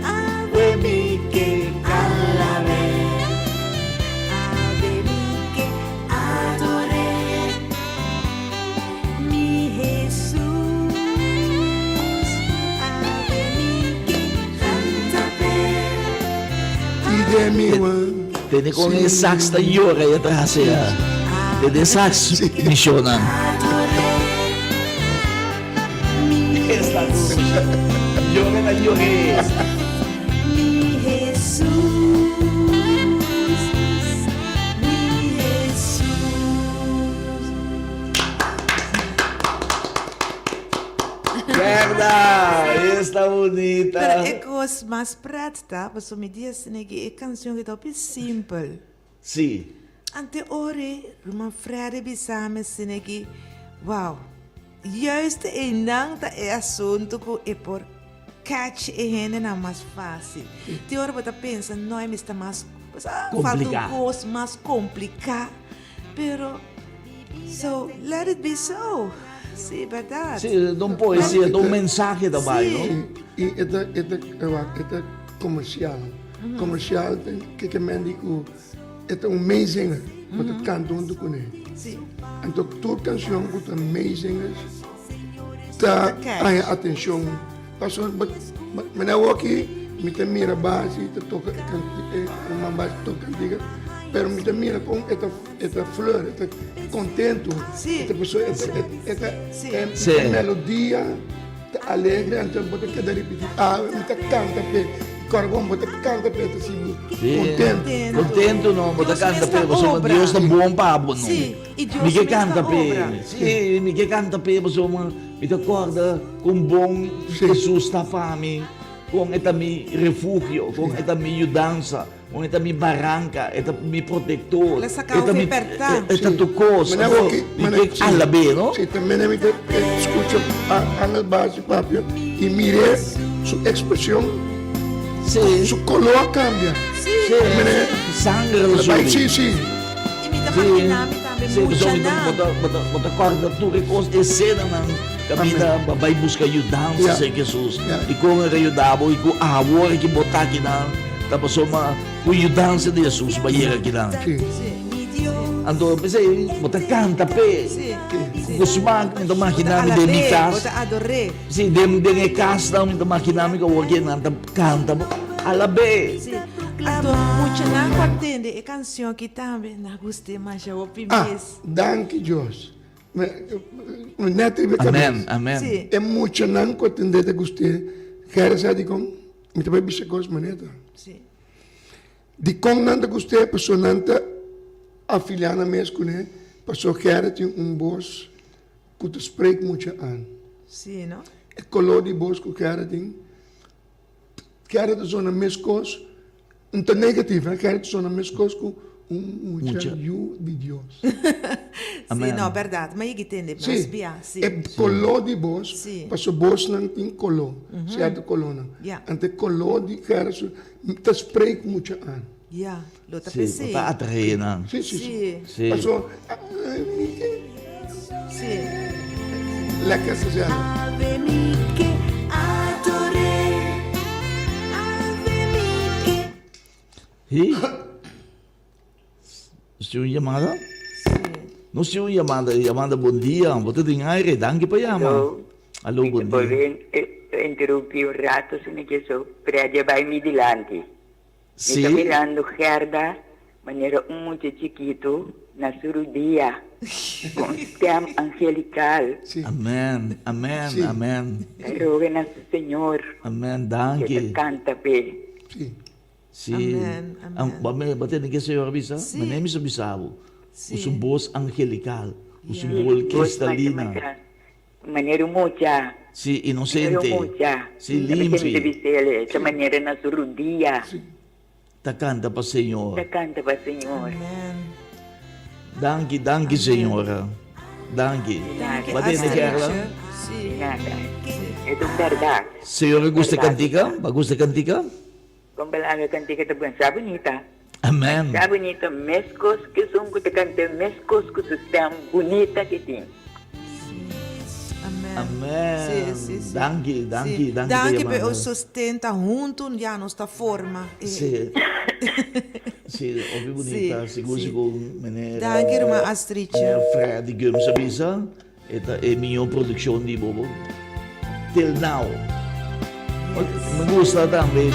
Awe mi ke alab'é. Tene con e sax ta yora y atrás ya. Tene e sax misionan. Esta Yora na yore. Mi Hesus, mi Hesus. Gerda, esta bunita. Pero e kos mas pret ta, pasobra mi di asina ki e kanshon ki ta hopi simpel. Sí. Ante ora ruman Freddy bisa mi asina ki, wow, juist einan ta e asuntu ku e por catch e hendenan mas fácil. Tin ora bo ta pensa, no, e mester mas. Pues a falta un kos mas kompliká, pero so let it be so. Sí, bèrdat. Sí, ta un poesia, ta un mensahe ta bai, no? Sí, i e ta, e ta, e ta komersial. Komersial ta ke men di ku e ta un meezinger, bo ta kanta huntu kuné. Sí. Anto tur kanshon ku ta meezingers ta haña atenshon. Pasobra mi awoki mi ta mira basi ta toka e kantika, e ruman basi ta toka kantika, pero mi ta mira kon e ta e ta fleur, e ta kontentu, e ta pasobra e ta e ta e melodia ta alegre, anto bo ta keda ripiti, awe mi ta kanta p'e, kòrda bo ta kanta p'e ta sinti kontentu. Kontentu no, bo ta kanta p'e pasobra Dios ta bon pa bo no. Mi ke kanta p'e, si, mi ke kanta p'e pasobra mi ta kòrda kon bon Hesus ta pa mi, kon e ta mi refugio, kon e ta mi yudansa, kon e ta mi baranka, e ta mi protektor, e ta mi, e ta tur kos. Mi ke alab'é, no? Si, tambe mi ta skucha Angel Basi papia i mir'é su ekspreshon, su koló a kambia. Si, sanger lo subi. Si, si. I mi ta imaginá mi tambe muchanan. Bo ta kòrda tur e kos, esenanan kaminda bo a bai buska yudansa serka Hesus. I kon el a yuda bo i ku awor ki bo ta akinan ta pasobra ku yudansa di Hesus bo a yega akinan. Anto p'esei bo ta kanta p'e ku smak. Mi ta imaginá mi den mi kas. Si, den e kasnan mi ta imaginá mi ku awor ki nan ta kanta alab'é. Anto muchanan ku a tende e kanshon aki tambe na gust'é masha hopi Ah, mes. danki Dios. Mi net riba e kabes. Amen, amen. Sí. E muchanan ku a tende ta gust'é. Kere sa dikon? Mi ta bai bisa kos manera. Sí. Dikon nan ta gust'é? Pasobra nan ta afiliá nan mes kuné, pasobra kere tin un bos ku ta spreek mucha an. Sí, no? E koló di bos ku kere tin. Kere ta zona meskos, no ta negativo, hè, kere ta zona meskos ku un mucha yu di Dios. Sí, no, bèrdat. Mi a yega tende mas bia, sí. E koló di bos, pasobra bosnan tin koló, sierto kolónan. Anto e koló di kere ta spreek mucha an. Ya, lo ta p'esei. Sí, lo ta atraé nan. Sí, sí, sí. Sí. Paso, mi ke. Sí. Lekker gezellig. Ave mi ke ador'é, ave mi ke. Hi. Nos tin un yamada? Sí. Nos tin un yamada, yamada bon dia. Bo ta den aire, danki pa yama. Aló. Aló, bon dia. Mi ta bolbe interumpi un rato, sino ke so Freddy a bai mi dilanti. Mi ta mirando Gerda manera un mucha chikitu na su rudia ku un stem angelikal. Amen, amen, amen. Ta roga na su Señor. Amen, danki. Ke ta kanta p'e. Si. Amen, amen. Bo tende ke Señor a bisa? Si. Manera mi sa bisa bo. Si. Ku su bos angelikal, ku su bol kristalina. Manera un mucha. Sí, inocente. Manera un mucha. Sí, limpi. Ta bisele, ta manera na su rudia. Ta canta pa Señor. Ta canta pa Señor. Amen. Danki, danki Señora. Danki. Danki, Ba tende Gerla? Sí. Nada. E ta un berdad. Señora gusta cantica? Ba gusta cantica? Con balaga cantica ta bon. Sa bunita. Amen. Sa bunita mescos cu esun cu ta canta mescos cu su stem bunita que tin. Amen. Amen. Sí, sí, sí. Danki, danki, Sí. danki pa Danki pa yamada. e sosten ta huntu ya nos ta forma. e- Sí. Sí, hopi bunita. Sí, Sigur, sí. sigur, meneer. Danki, ruman Astridje. Meneer Freddy Gumbs a bisa. E ta e mihó produkshon di bobo till now. Mi gusta tambe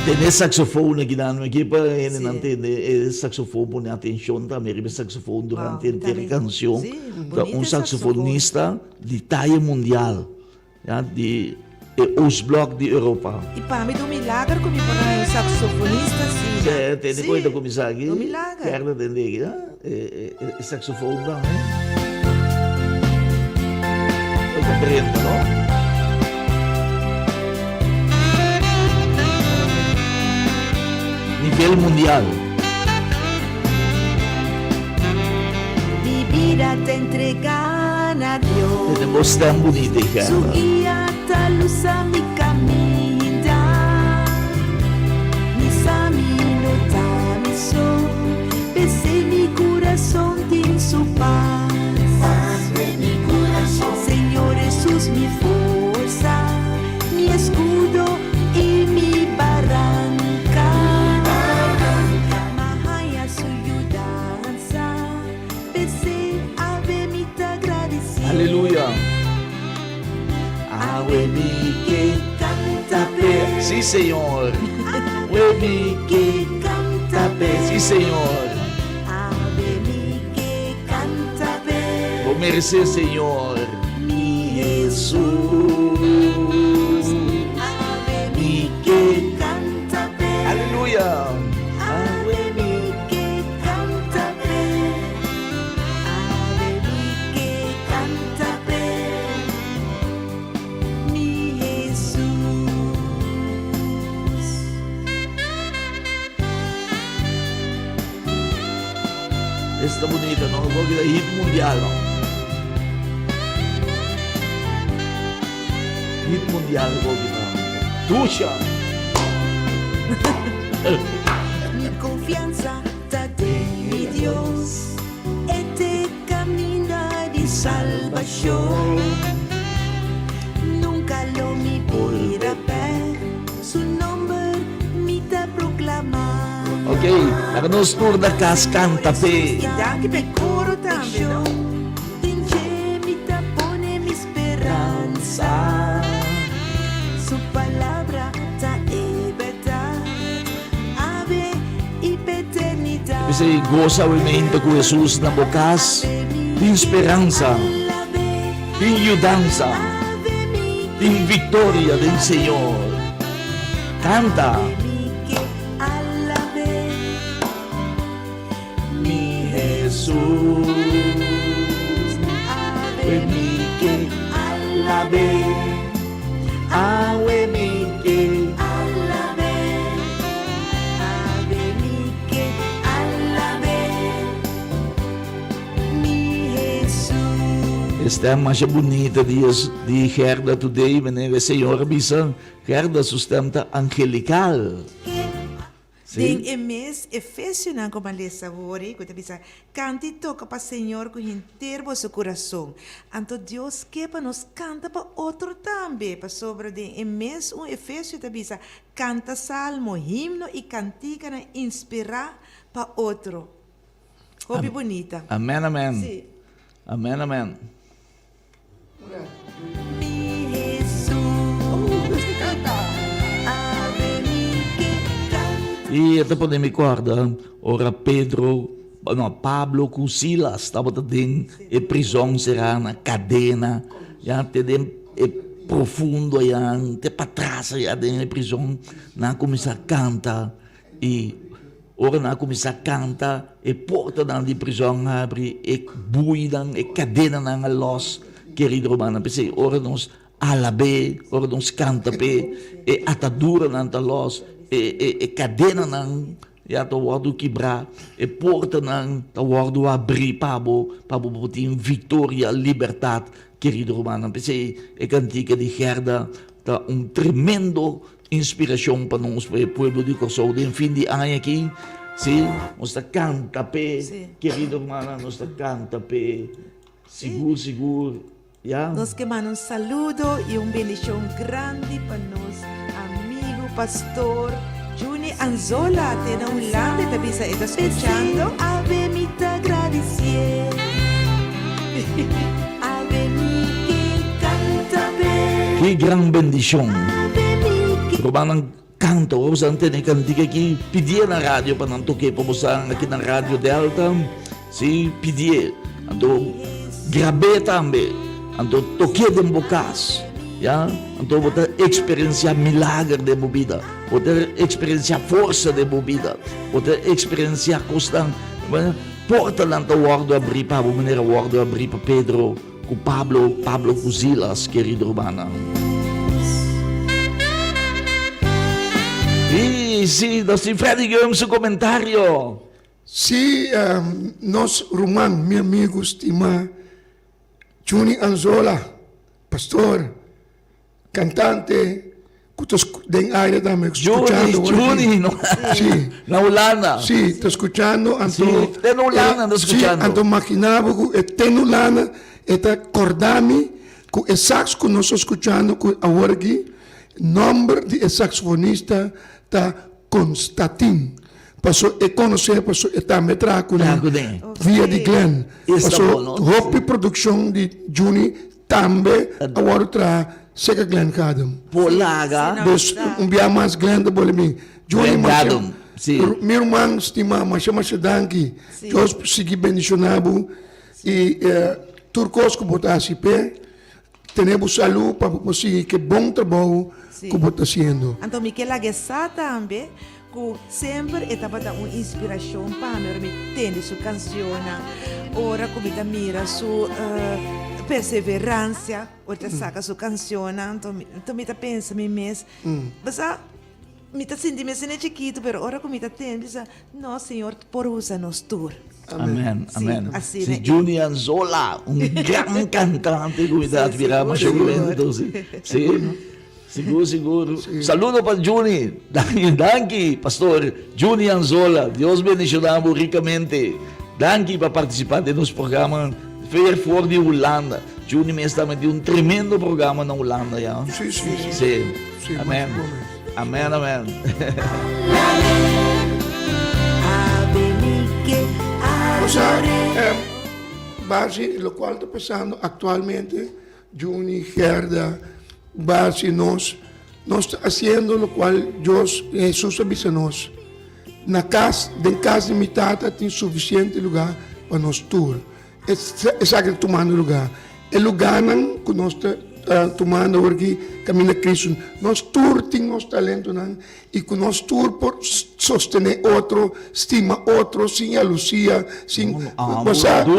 tene saxofon aki nan. Mi ke pa hendenan tende e saxofon, pone atenshon tambe riba e saxofon durante henter e kanshon. Ta un saxofonista di taya mundial. Ya di e Oostblok di Europa. I pa mi ta un milager ku mi por haña un saksofonista asina. Sè, tende ku e ta kuminsá aki. Un milager. Kèrda tende aki, ha? E saksofon tambe. E ta drenta, no? Nivel mundial. Mi bida ta entrega na Dios. Tene bo stem bunita i Su Gerda. guia ta lusa mi caminda. Mi sa mi. Awe mi ke kanta p'e. Sí, Señor. Awe mi ke kanta p'e. Sí, Señor. Awe mi ke kanta p'e. Bo meresé, Señor. Mi Hesus. Awe mi ke kanta p'e. Aleluya. Awe mi ke kanta p'e. Awe mi ke kanta p'e. Mi Hesus. Esta bunita, no? Bo kita hit mundial, no? Hit mundial bo kita. Tusha! Mi confianza ta den mi Dios, E t'e caminda di salbacion. Nunca lo mi bira bek, Su nomber mi ta proclama. Ok, laga nos tur na cas canta p'e. I danki p'e coro tambe, no? Den dje mi ta pone mi speransa. Su palabra ta e berdad, awe i p'eternidad. P'esei gosa awe cu Hesus na bo cas. Tin speransa, tin yudansa, tin victoria den Señor. Canta! Mi Hesus, awe mi ke alab'é, awe mi ke alab'é, awe mi ke alab'é, mi Hesus. E stem masha bunita di di Gerda today, meneer e señora bisa Gerda su stem ta angelical. Den e mes Efesionan ku a lesa wori ku ta bisa, Kanta i toka pa Señor ku henter boso kurason. Anto Dios ke pa nos kanta pa otro tambe, pasobra den e mes un Efesio ta bisa, Kanta salmo, himno i kantikanan inspirá pa otro. Hopi bunita. Amen amen. Amen amen. I e ta pone mi kòrda ora Pedro, no, Pablo ku Silas tabata den e prizòn será na kadena, ya te den e profundo ayá, te patras ayá den e prizòn, nan a kuminsá kanta. I ora nan a kuminsá kanta, e portanan di prizòn a habri, e buinan, e kadenanan a lòs. Kerido rumannan, p'esei ora nos alab'é, ora nos kanta p'e, e ataduranan ta lòs, e e e kadenanan ya ta wòrdu kibrá, e portanan ta wòrdu habrí pa bo, pa bo por tin viktoria, libertat. Kerido rumannan, p'esei e kantika di Gerda ta un tremendo Inspiracion pa nos, pa e pueblo di Kòrsou den fin di aña aki, si, nos ta kanta p'e, kerido hermana, nos ta kanta p'e, sigur, sigur, ya. Nos ke manda un saludo i un bendishon grandi pa nos amigu pastor Juni Anzola te na Hulanda e ta bisa e ta skuchando. Awe mi ta gradisié, awe mi ke kanta p'e. Ki gran bendishon! Rumannan kanta ora boso a tene e kantika aki, pidié na radio pa nan tok'é pa boso aki na Radio Delta. Sí, pidié. Anto grab'é tambe. Anto tok'é den bo kas. Ya, anto bo ta eksperensiá milager den bo bida. Bo ta eksperensiá forsa den bo bida. Bo ta eksperensiá kosnan, portanan ta wòrdu abrí pa bo manera wòrdu abrí pa Pedro. Ku Pablo, Pablo ku Silas, kerido rumannan. I si, nos tin Freddy Guillaume su komentario. Si, nos ruman, mi amigu stimá Juni Anzola, pastor, Cantante cu ta den aire tambe scuchando. Juni, Juni, no. Si. Na Hulanda. Si, ta scuchando anto. Si, te na Hulanda ta scuchando. Si, anto magina bo cu e te na Hulanda e ta corda mi cu e sax cu nos ta scuchando cu awor aki, nomber di e saxofonista ta Constatin. Paso e conoce, paso e tambe traha cu nan via di Glenn. Paso hopi produccion di Juni tambe a wordo traha. Seka Glenn Gadem. Polaga. Dus un bia mas Glenn ta boli mi. Johnny Glenn masha, Gadem, si. Mi ruman stima, masha masha danki. Dios sigui bendiciona bo y tur cos cu bo ta haci p'e. Tene bo salu pa bo por sigui ke bon trabou ku bo ta hasiendo. Anto mi ke laga e sa tambe ku semper e tabata un inspirashon pa mi ora mi tende su kanshonnan, ora ku mi ta mira su perseveransia ora ta saka su kanshonnan. Anto mi ta pensa mi mes, bo sa mi ta sinti mi asina chikitu pero ora ku mi ta tende mi sa, no Señor por usa nos tur. Amen, amen. Si Juni Anzola, un gran cantante cu mi ta admira masha momento. Si, si. Sigur, sigur. Saludo pa Juni. Danki, pastor Juni Anzola. Dios bendiciona bo ricamente. Danki pa participa den nos programa Ver voor di Hulanda. Juni mes tambe tin un tremendo programa na Hulanda ya. Si, si, si. Si. Amen. Amen, amen. Osea, base lokual ta pasando aktualmente, Juni, Gerda, Basi, nos, nos ta hasiendo lokual Dios, Hesus a bisa nos. Na kas, den kas di mi Tata tin sufisiente lugá pa nos tur. Esaki ta tumando lugá. E lugánan ku nos ta tumando awor aki kaminda Kristu. Nos tur tin nos talentonan i ku nos tur por sostené otro, stima otro sin yalusia, sin bo sa. Ku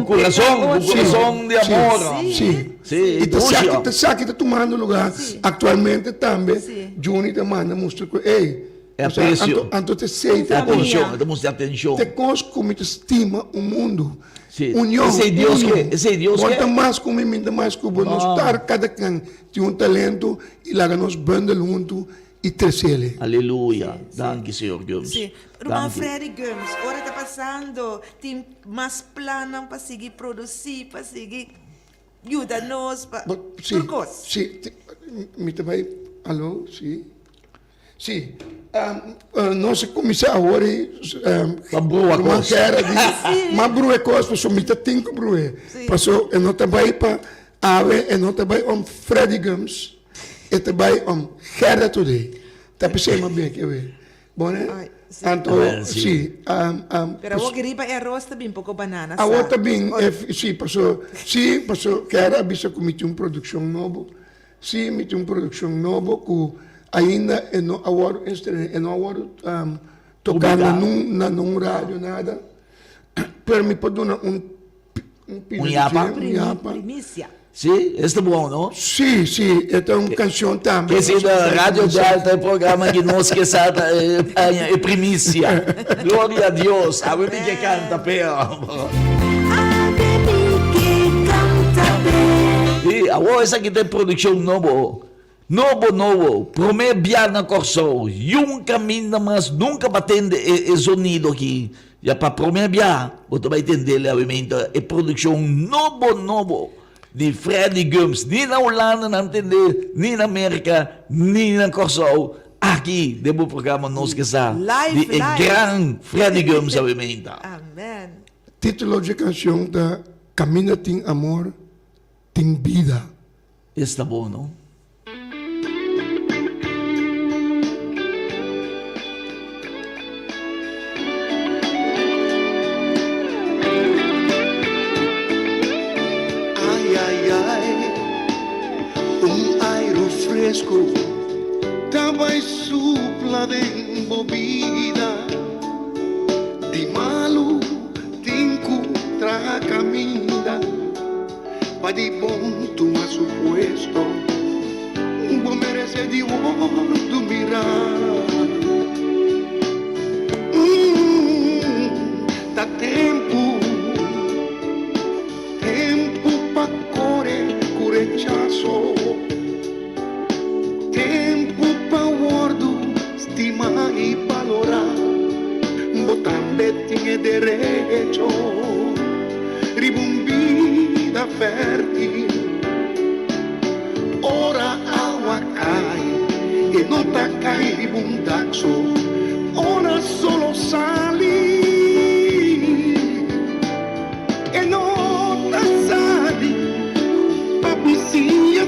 kurason, ku kurason di amor. Si, si. I ta esaki, ta esaki ta tumando lugá aktualmente tambe. Juni ta manda mustra ku ey. E aprecio. Anto te sei te atencion, e ta mustra atencion. Te cos cu mi ta stima un mundo. Si. Union. Esey Dios ke, esey Dios ke. Bo ta mas cu mi, mi ta mas cu bo. Nos tar cada ken tin un talento y laga nos bundel hunto y trecele. Aleluya. Danki Señor Gumbs. Si. Ruman Freddy Gumbs, ora ta pasando tin mas plannan pa sigui produci, pa sigui yuda nos, pa tur cos. Si, si. Mi ta bay, alo, si. Sí, nos a kuminsá awor i Pa brua kos. Ma brua kos pasobra mi ta tin ku brua. Pasobra e no ta bai pa awe, e no ta bai om Freddy Gumbs, e ta bai om Gerda Today. Ta p'esei mi a bek awe. Bon e? Anto, sí. Pero awor ki riba e aros ta bin poko banana sa. Awor ta bin, sí, pasobra, sí, pasobra Gerda a bisa ku mi tin un produkshon nobo. Sí, mi tin un produccion nobo cu ainda e no a wordo estrena, e no a wordo toca na nun na nun radio nada, pero mi por duna un un pida Un yapa? un yapa. Primicia. Sí, es ta bon, no? Sí, sí, e ta un cancion tambe. Ke si na Radio Delta e programa ki nos ke sa ta haña e primicia. Gloria a Dios. Awe mi ke canta p'e. I awor esaki ta e produkshon nobo, nobo nobo, promé bia na Kòrsou, yun kaminda mas nunka bo a tende e zonido aki, ya pa promé bia bo ta bai tendel awe e produkshon nobo nobo di Freddy Gumbs, ni na Hulanda nan tende, ni na Merka, ni na Kòrsou, aki den bo programa Nos Ke Sa di e gran Freddy Gumbs awe. Título dje kanshon ta Kaminda tin amor, tin bida. Esta bon, no? Ai ai ai, un airu fresku ta bai supla den bo bida. Di malu tin ku traha kaminda pa di bon tuma su puesto. Bo merese di wordu mirá. Ta tempu, tempu pa kore ku rechaso. Tempu pa wordu stima i balorá. Bo tambe tin e derecho riba un bida fèrtil. Ora awa kai, e no ta kai riba un dak so. Ora solo sali, e no ta sali pa bisiña.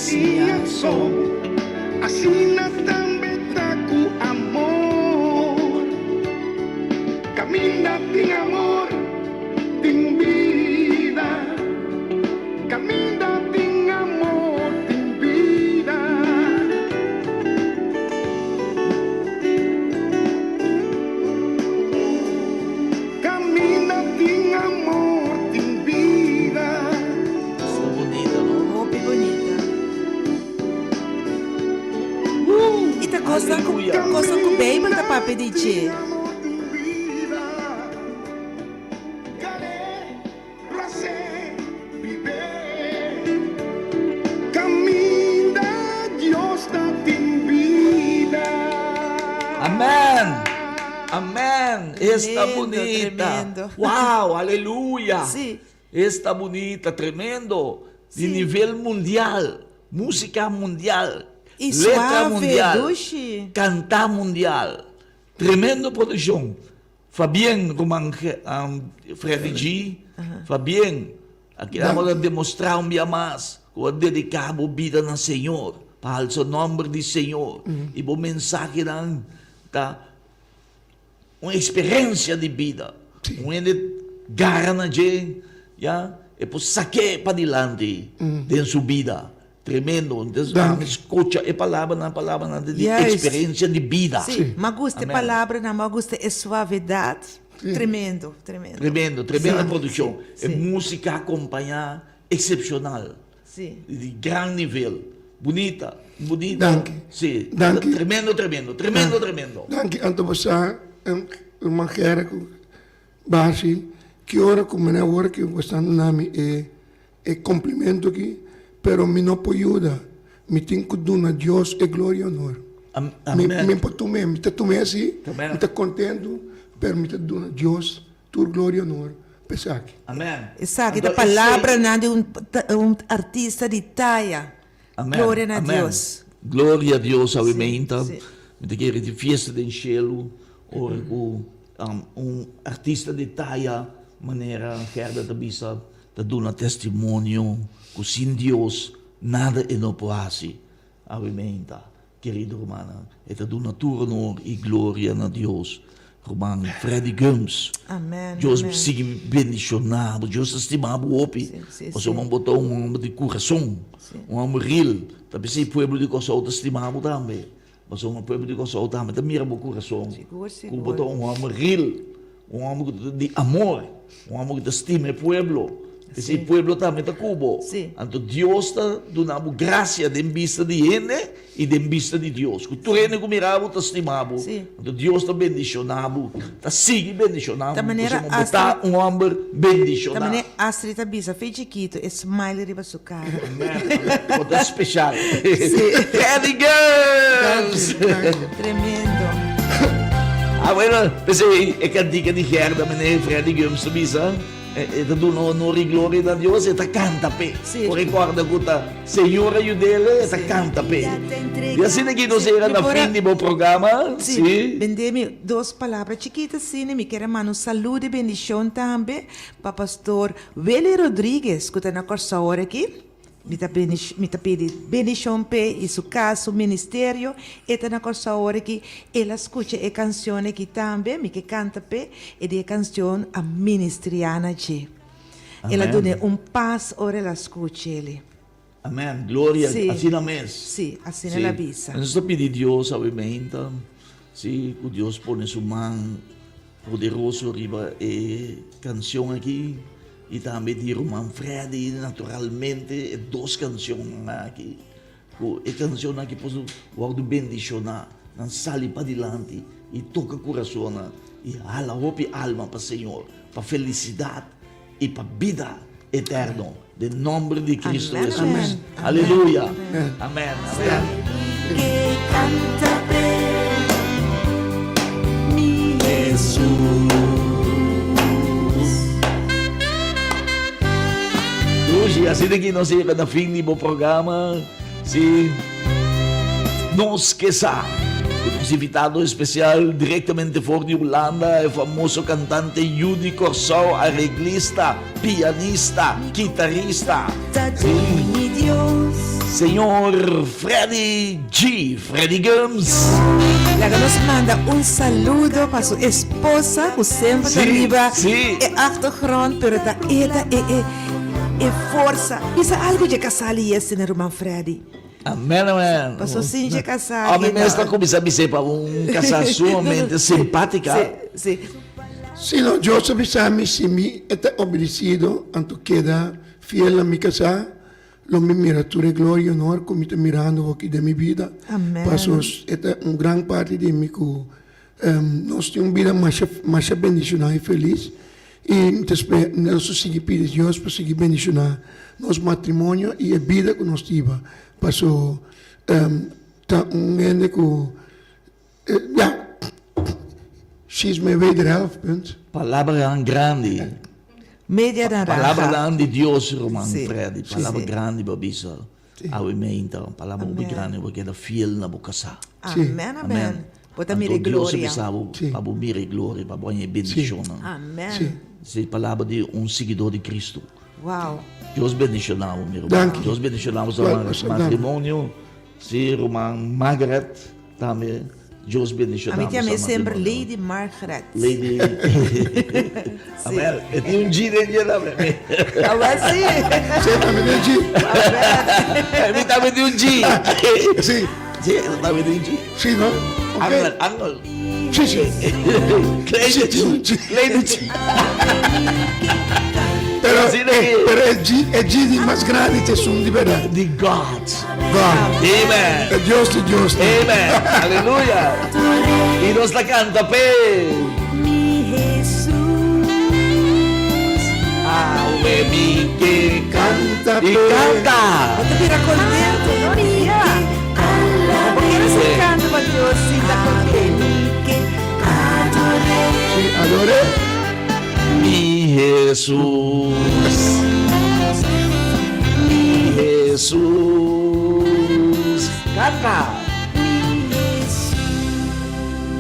siña so. Asina tambe ta ku amor. Kaminda tin amor, tin bida. Kaminda tin amor, tin bida. Kaminda tin amor, tin bida. Esta bunita, no? Hopi bunita. I ta kosnan ku kosnan ku Beibel ta papia di dje. Amen! Amen! Esta Tremendo, bunita! tremendo. Wow, aleluya! Sí. Esta bunita, tremendo! Di Sí. nivel mundial, música mundial, I letra suave, mundial, dushi. kantá mundial. Tremendo produkshon. Fabien ruman Freddy G. Fabien, aki nan bo ta demostrá un bia mas ku bo a dediká bo bida na Señor, pa halsa nòmber di Señor. I bo mensahenan ta un eksperensia di bida. Un hende gara na dje, ya, e por sak'é padilanti den su bida. Tremendo. Entonces, Danki. mi scucha e palabranan, palabranan di Juist. experiencia di bida. Sí, m'a gusta e Amen. palabranan, m'a gusta e suavedad. Tremendo, tremendo. Tremendo, tremenda Sí, produccion. sí, E sí. musica acompaña excepcional. Sí. Di gran nivel. Bunita, bunita. Danki. Sí. Danki. Tremendo, tremendo, tremendo, tremendo. Danki. Anto bo sa, ruman Gerrit ku Basi, ki ora ku mi awor ki bo sta duna mi e E complimento aki, pero mi no por yuda. Mi tin cu duna Dios e gloria y honor. Mi, mi por tum'é, mi ta tum'é así, mi ta contento, pero mi ta duna Dios tur gloria y honor pa esaki. Amen. Esaki ta palabranan di un un artista di taya. Amen. Gloria na Amen. Dios. Gloria a Dios awe meinta. Sí. Mi ta kere tin fiesta den shelu ora cu un artista di taya manera Gerda ta bisa ta duna testimonio cu sin Dios nada e no por haci. Awe meinta, kerido rumannan, e ta duna tur honor y gloria na Dios. Ruman Freddy Gumbs, Amen, Dios amen. sigui bendiciona bo, Dios ta stima bo hopi, Sí, sí, pasobra sí. bo ta un homber di curason, Sí. un homber real, ta p'esei pueblo di Kòrsou ta stima bo tambe, pasobra pueblo di Kòrsou tambe ta mira bo curason, Sigur, ku bo sigur. ta un homber real, un homber ku ta di amor, un homber ku ta stima e pueblo, p'esei Sí. pueblo tambe ta ku bo, Sí. anto Dios ta duna bo gracia den bista di hende I den bista di Dios, ku tur hende ku mira bo ta stima bo, anto Dios ta bendishoná bo, ta sigui bendishoná bo, pasobra bo ta un hòmber bendishoná. Ta manera Astrid ta bisa, fe chikitu, e smile riba su kara. Amen, bo ta speshal. Freddy Girls! Tremendo. Ah, bueno, p'esei e kantika di Gerda, meneer Freddy Gumbs ta bisa. E ta duna honor i gloria na Dios, e ta kanta p'e. Por e kòrda ku ta Señor a yud'el, e ta kanta p'e. I asina ki nos yega na fin di bo programa. Sí. Bendé mi dos palabra chikito asina, mi kier a manda un saludo i bendishon tambe pa Pastor Willy Rodriguez ku ta na Kòrsou ora aki. Mi ta mi ta pidi bendishon p'e i su kas, su ministerio. E ta na Kòrsou ora ki el a skucha e kanshon aki tambe. Mi ke kanta p'e e di e kanshon a ministriá na dje. El a Amen. dun'é un pas ora el a skuch'el. Amen. Gloria. Sí. Asina mes. Sí, asina el a bisa. Nos ta pidi Dios awe meinta, sí, ku Dios pone su man Poderoso riba e cancion aki y tambe di Ruman Freddy naturalmente e dos cancionnan aki cu e cancionnan aki por wordo bendiciona nan sali padilanti y toca curasonnan y hala hopi alma pa Señor pa felicidad y pa bida eterno den nomber di Cristo Amen, Jesus amen. Aleluya amen amen. Que canta pe mi Jesus. Dushi, asina ki nos yega na fin di bo programa. Si nos ke sa ku nos invitado espesial direktamente for di Hulanda, e famoso kantante yu di Kòrsou, areglista, pianista, kitarista. Ta di mi Dios. Señor Freddy G. Freddy Gumbs. Laga nos manda un saludo pa su esposa cu semper ta riba e achtergrond pero ta e ta e e e forsa. Bisa algo dje casali yeste na ruman Freddy. Amen amen. Paso sin dje casá Ami mes ta cuminsa bis'é pa un casá sumamente simpatica. Si, si. Si no, Dios a bisa mi si mi e ta obedecido anto keda fiel na mi casá. Lo mi mira tur e gloria i honor ku mi ta mirando hoki den mi bida. Paso e ta un gran parti di mi ku nos tin un bida masha masha bendishoná i felis. I mi ta spera nos ta sigui pidi Dios pa sigui bendishoná nos matrimonio i e bida ku nos ta hiba. Paso ta un hende ku ya, she is my wederhelft, punt. Palabranan grandi. Media naranja. Palabranan di Dios, ruman Freddy. Palabra grandi bo a bisa awe meinta. Palabra hopi grandi bo keda fiel na bo kasá. Amen, amen. Bo ta mira e gloria. Anto Dios a bisa bo pa bo mira e gloria, pa bo haña e bendishonnan. Amen. Esei palabra di un siguidó di Cristo. Wow. Dios bendishoná bo, mi ruman. Dios bendishoná bo matrimonio. Sí, ruman Margaret tambe Dios bendiciona Ami tin semper Lady Margaret. Lady Amen. E tin un G den dje tambe. Awel sí. Sí, tambe tin un G. Amen. Mi tambe tin un G. Sí. Sí, tambe tin un G. Sí, no? Okay. Angel, angel. Sí, sí. Kleine G. Kleine G. Pero, pero e G, e G di mas grandi te esun di berdad. Di God. God. Amen. E Dios di Dios. Amen. Aleluya. Y nos ta canta p'e. Mi Jesus. Awe mi ke Canta Y p'e. canta. Bo ta bira contento, no? Ya. Bo kier haci canto pa Dios sin ta contento. Sí, adoré. Mi Jesus. Mi Jesus. Canta.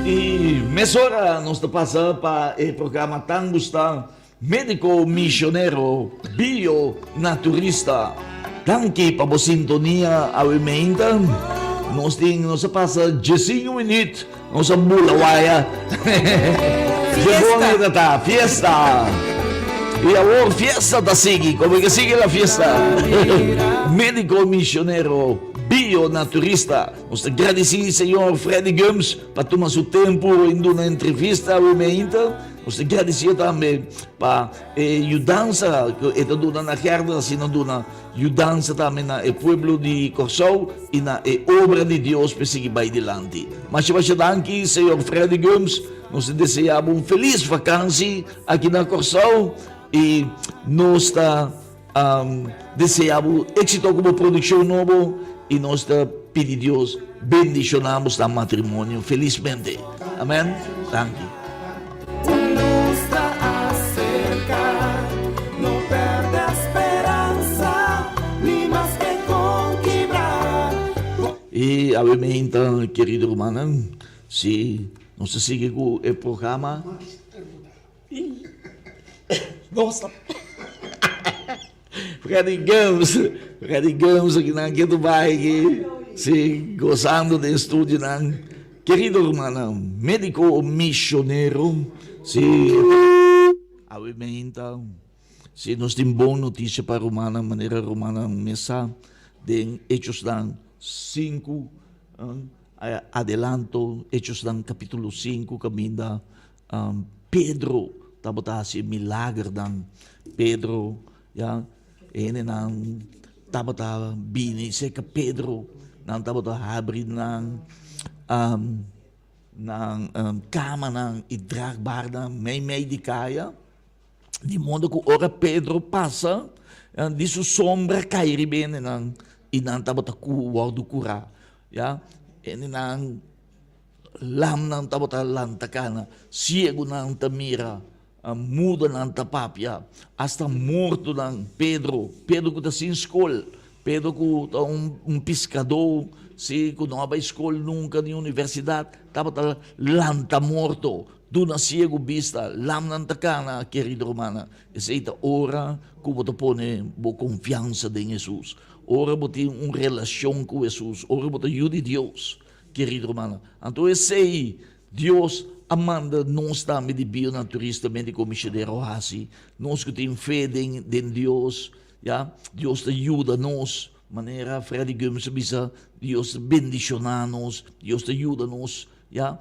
Y mesora nos ta pasa pa e programa tan gusta Medico Misionero Bio Naturista. Danki pa bo sintonia awe meinta. Nos tin nos a pasa diesinco minuut nos a bula waya. Fiesta. Dje ta fiesta. Y awor fiesta ta sigui, como que sigue la fiesta. Medico Misionero Bio Naturista. Nos ta gradici señor Freddy Gumbs pa tuma su tempo en duna entrevista awe meinta. Nos ta gradisié tambe pa e yudansa ku e ta duna na Gerda, asina duna yudansa tambe na e pueblo di Kòrsou i na e obra di Dios pa e sigui bai dilanti. Masha masha danki señor Freddy Gumbs, nos ta deseá bo un felis vakansi aki na Kòrsou i nos ta deseá bo éksito ku bo produkshon nobo i nos ta pidi Dios bendishoná bo sta matrimonio felismente. Amen. Danki. Un luz ta acerca, no perde speransa, ni maske con kibra. I awe meinta, kerido rumannan, si nos ta sigui ku e programa. Nos ta Freddy Gumbs, Freddy Gumbs akinan ke Dubai aki, si gozando den estudionan. Kerido rumannan, medico misionero, si awe meinta, si nos tin bon noticia pa rumannan, manera rumannan mes sa den Hechosnan sinku, adelanto Hechosnan capitulo sinku kaminda Pedro tabata hasi e milagernan. Pedro, ya, e hendenan tabata bini serka Pedro, nan tabata habri nan nan kamanan i dragbarnan meimei di kaya, di modo ku ora Pedro pasa, di su sombra kai riba e hendenan i nan tabata wòrdu kurá, ya. Hendenan. Lamnan tabata lanta kana, siegunan ta mira, mudonan ta papia, asta mortonan, Pedro, Pedro ku ta sin skol, Pedro ku ta un piskadó, si, ku no a bai skol nunka ni universidat, tabata lanta morto. Duna siegu bista, lamnan ta kana, kerido rumannan. Esei ta ora ku bo ta pone bo konfiansa den Hesus, ora bo tin un relashon ku Hesus, ora bo ta yu di Dios, kerido rumannan. Anto esei Dios a manda nos tambe di bionaturista médiko misionero hasi, nos ku tin fe den den Dios, ya, Dios ta yuda nos, manera Freddy Gumbs a bisa, Dios ta bendishoná nos, Dios ta yuda nos, ya.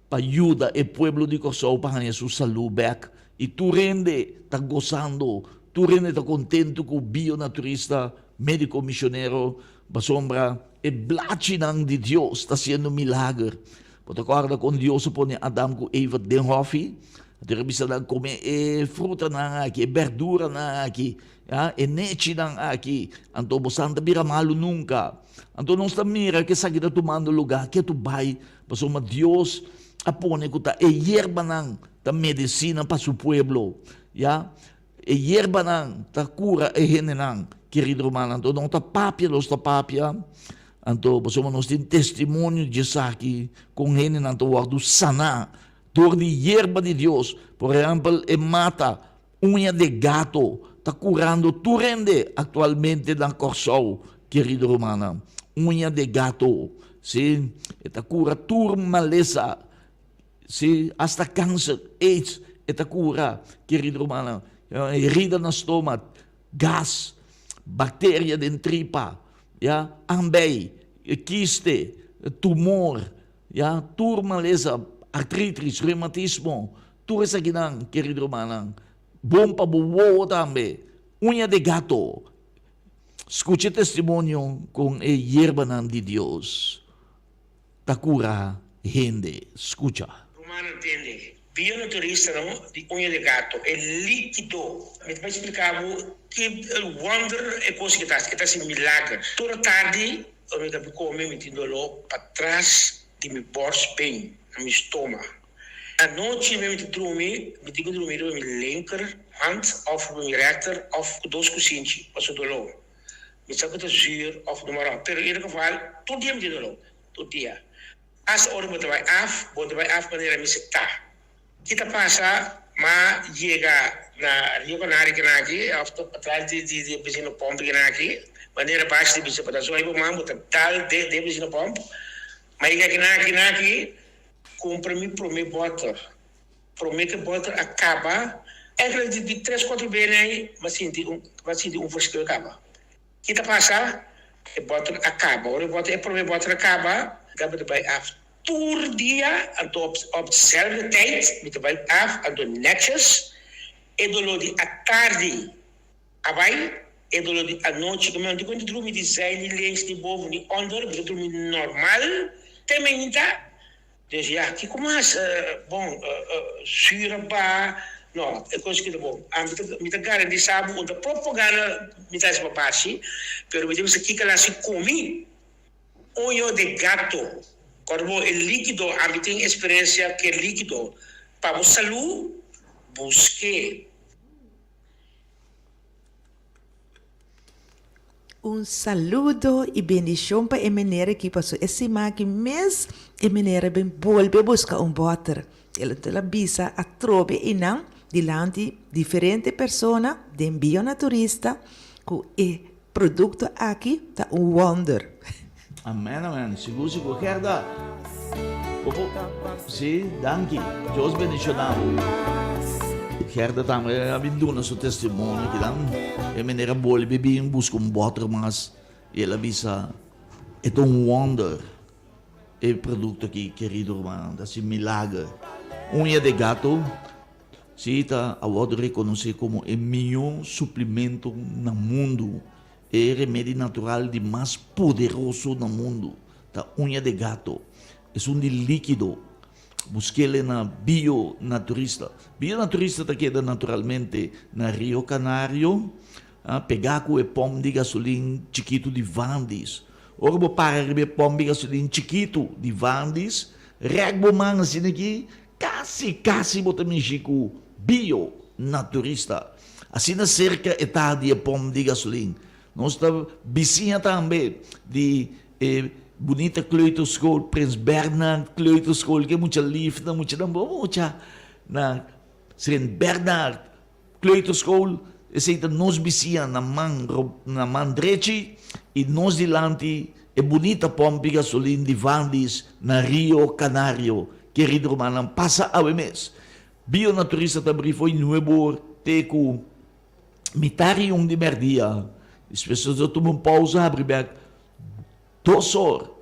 Pa yuda e pueblo di Kòrsou pa haña su salú bèk i tur hende ta gosando, tur hende ta kontentu ku bionaturista, médiko misionero, pasobra e blachinan di Dios ta hasiendo milager. Bo ta kòrda kon Dios a pone Adam ku Eva den hòfi? Anto el a bisa nan, Kome e frutanan aki, e bèrduranan aki, ya, e nechinan aki, anto bo san ta bira malu nunka. Anto nos ta mira ku esaki ta tumando lugá ketu bai. Pasobra Dios a pone ku ta e yerbanan ta medisina pa su pueblo, ya. E yerbanan ta kura e hendenan, kerido rumannan. Anto no ta papia nos ta papia, anto pasobra nos tin testimonio di esaki kon hendenan ta wòrdu saná dor di yerba di Dios. Por ehèmpel, e mata uña de gato ta kurando tur hende aktualmente na Kòrsou, kerido rumannan. Uña de gato, sí, e ta kura tur malesa, sí, asta kanser, aids, e ta kura, kerido rumannan. Herida na stoma, gas, bakteria den tripa, ya, ambei, kiste, tumor, ya, tur malesa, artritis, reumatismo, Tur esakinan, kerido rumannan, bon pa bo wowo tambe. Uña de gato. Skucha e testimonio kon e yerbanan di Dios ta kura hende. Skucha. Rumannan tende, bia no turista no di uña de gato, e likido. Mi ta bai splika bo ki wonder e kos ki ta hasi, e ta hasi milager. Tur tardi ora mi ta kome mi tin doló patras di mi borstbeen, na mi stoma. Anochi mi ta drumi, mi tin ku drumi riba mi linker hand òf riba mi rèkter òf ku dos kusinchi pasobra doló. Mi sa ku ta zür òf no marò, pero in ieder geval tur dia mi tin doló, tur dia. Asta ora bo ta bai af, bo ta bai af manera mi sa ta. Ki ta pasa? M'a yega na Rio Canario kenaki òf patras di di benzine pòmp kenaki, manera bashi di bisa pa ta zoi bo man bo ta dal den den benzine pòmp. M'a yega kenaki kenaki. Kumpra mi promé bòter. Promé ku e bòter a kaba, ènkele di di tres kuatro bene ei, m'a sinti un m'a sinti un verschil kaba. Ki ta pasa? E bòter a kaba. Ora e bòter e promé bòter a kaba, mi tabata bai af tur dia, anto op op dezelfde tijd mi ta bai af, anto nètjes. E doló di atardi a bai, e doló di anochi, ku mi no tin kuenta drumi di zij ni links ni boven ni onder, mi ta drumi normal te mainta. Dus ya, kiko mas? Bon, zuur a baha, no, e kos ki ta bon. Ami ta, mi ta garantisa bo, un ta propaganda mi ta hasi pa bashi, pero mi ta bisa kiko el hasi ku mi. Oño de gato, kòrda bo e líkido, ami tin eksperensia ku e líkido, pa bo salú, busk'é. Un saludo y bendicion pa e meneer aki paso e siman aki mes e meneer a bin bolbe busca un boter. El a bisa atrobe eynan dilanti diferente persona den Bionaturista cu e producto aki ta un wonder. Amen amen sigur sigur Gerda bo por si danki Dios bendiciona bo Gerda tambe a bin duna su testimonio kidan e meneer a bolbe bin busca un boter mas y el a bisa e ta un wonder e producto aki kerido rumannan ta haci milager uña de gato si ta a wordo reconoci como e miyo suplemento na mundo. E remedi natural di mas poderoso na mundu ta uña de gato. Esun di likido. Busk'el na Bio Naturista. Bio Naturista ta keda naturalmente na Rio Canario, pegá ku e pòmp di gasolin chikitu di Vandis. Ora bo para riba e pòmp di gasolin chikitu di Vandis, rèk bo man asina aki, kasi kasi bo ta mishi ku Bio Naturista. Asina serka e ta di e pòmp di gasolin. Nos ta bisiña tambe di e bunita kleuterschool, Prins Bernhard Kleuterschool, ke mucha lifnan, muchanan bo mucha. na Sint Bernard Kleuterschool, esei ta nos bisiña na man na man drechi i nos dilanti e bunita pòmpi gasolin di Vandis na Rio Canario. Kerido rumannan, pasa awe mes. Bionaturista ta bri fo'i nueb'or te ku mitar i un di mèrdia. Despues nos ta tuma un pousa habri bèk dos or.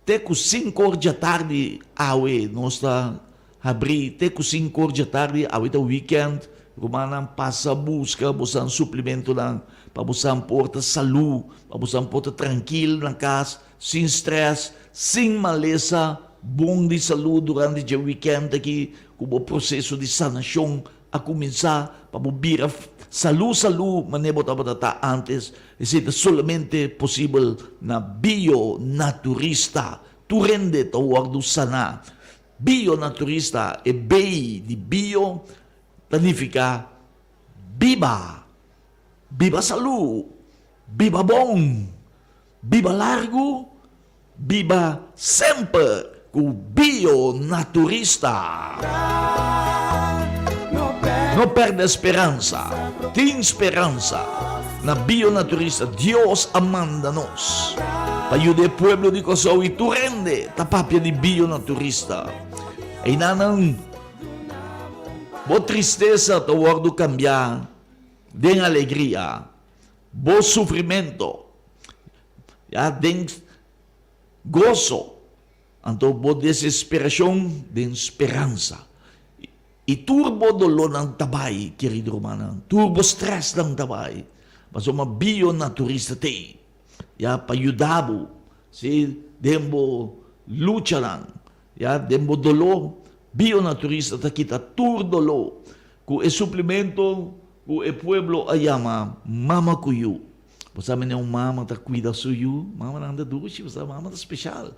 Te ku sinkor djatardi awe nos ta habrí te ku sinkor djatardi awe ta weekend rumannan pasa buska bosan suplimentonan pa bosan por ta salú pa bosan por ta trankil na kas sin stress sin malesa bon di salú durante dje weekend aki ku bo proseso di sanashon a kuminsá pa bo bira salú salú manera bo tabata ta ántes. Esei ta solamente posibel na Bionaturista. Tur hende ta wòrdu saná. Bionaturista, e bei di bio ta nifiká biba, biba salú, biba bon, biba largu. Biba semper ku Bionaturista! No pèrdè speransa, tin speransa na Bionaturista. Dios a manda nos pa yuda e pueblo di Kòrsou i tur hende ta papia di Bionaturista. Einanan bo tristesa ta wòrdu kambiá den alegria, bo sufrimentu Ya den goso, anto bo desesperacion den speransa. I tur bo dolónan ta bai, kerido rumannan, tur bo stressnan ta bai, pasobra Bionaturista t'ei, ya, pa yuda bo, si, den bo luchanan, ya, den bo doló, Bionaturista ta kita tur doló ku e suplemento ku e pueblo a yama Mama ku Yu. Bo sa mene un mama ta cuida su yu? Mamanan ta dushi, bo sa mama ta special.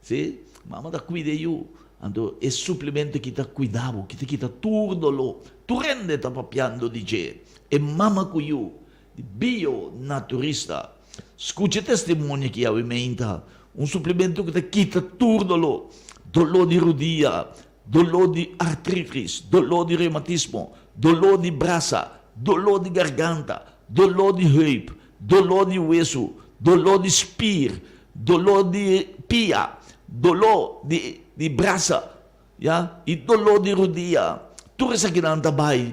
Si, mama ta cuida e yu. Anto e suplemento aki ta cuida bo, ki ta kita tur dolo. Tur hende ta papiando di dje. E mama cu yu, di bio naturista. Scucha e testimonio aki awe meinta. Un suplemento cu ta kita tur dolo. Dolo di rudia, Doló di artritis, doló di reumatismo, doló di brasa, doló di garganta, doló di heup, doló di wesu, doló di spier, doló di pia, doló di di brasa, ya, i doló di rudia. Tur esakinan ta bai,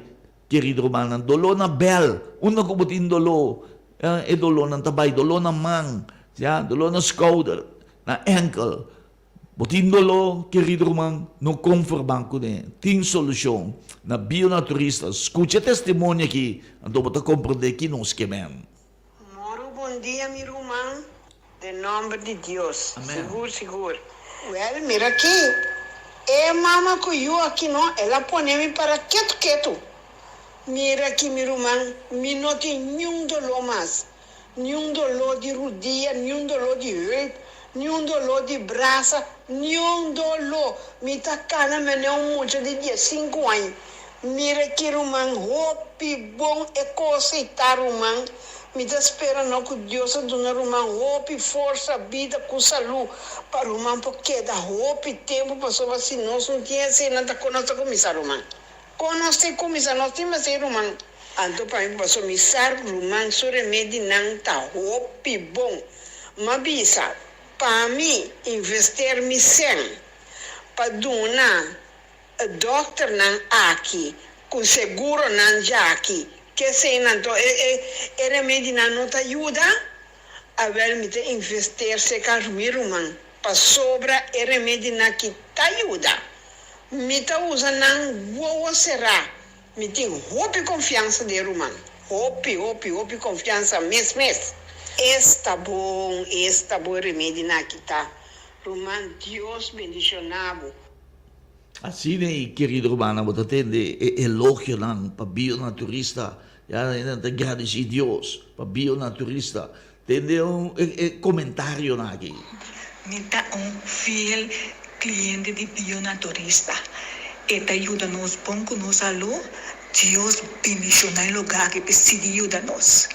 kerido rumannan. Doló na bèl, unda ku bo tin doló, ya, e dolónan ta bai. Doló na man, ya, doló na skouder, na ènkel. Bo tin doló, kerido ruman? No konformá kuné. Tin solushon. Na Bionaturista, skucha e testimonio akí, anto bo ta komprondé ki nos ke men. Moro bon dia mi ruman den nomber di Dios sigur sigur. Wel mira aki e mama cu yu aki no el a pone mi para ketu ketu mira aki mi ruman mi no tin niun dolor mas Niun doló di rudia, niun doló di heup, niun doló di brasa, niun doló. Mi ta kana mene un mucha di diesinku aña. Mira ki ruman, hopi bon e kos ei ta ruman. Mi ta spera no ku Dios a duna ruman hopi forsa, bida ku salú pa ruman por keda hopi tempu pasobra si nos no tin esei nan ta kon nos ta kuminsá ruman. Kon nos tin kuminsá? Nos tin mester ruman. Anto pa mi paso mi sa ruman su remedinan ta hopi bon. M'a bisa, pa mi invester mi sèn pa duna e dòkternan aki ku seguronan djaki keseinan to e e remedinan no ta yuda, awèl mi ta invester serka mi ruman pasobra e remedinan aki ta yuda. Mi ta usa nan wowo será. Mi tin hopi konfiansa den ruman. Hopi, hopi, hopi konfiansa mes mes. Esta bon, esta bon remedi nan aki ta. Ruman, Dios bendishoná bo. Asina ei, kerido rumannan, bo ta tende e elogionan pa bionaturista. Ya, nan ta gradisí Dios pa bionaturista. Tende un e comentarionan aki. Mi ta un fiel cliente di Bionaturista. E ta yuda nos bon cu nos salud. Dios bendiciona e lugar aki p'e sigui yuda nos.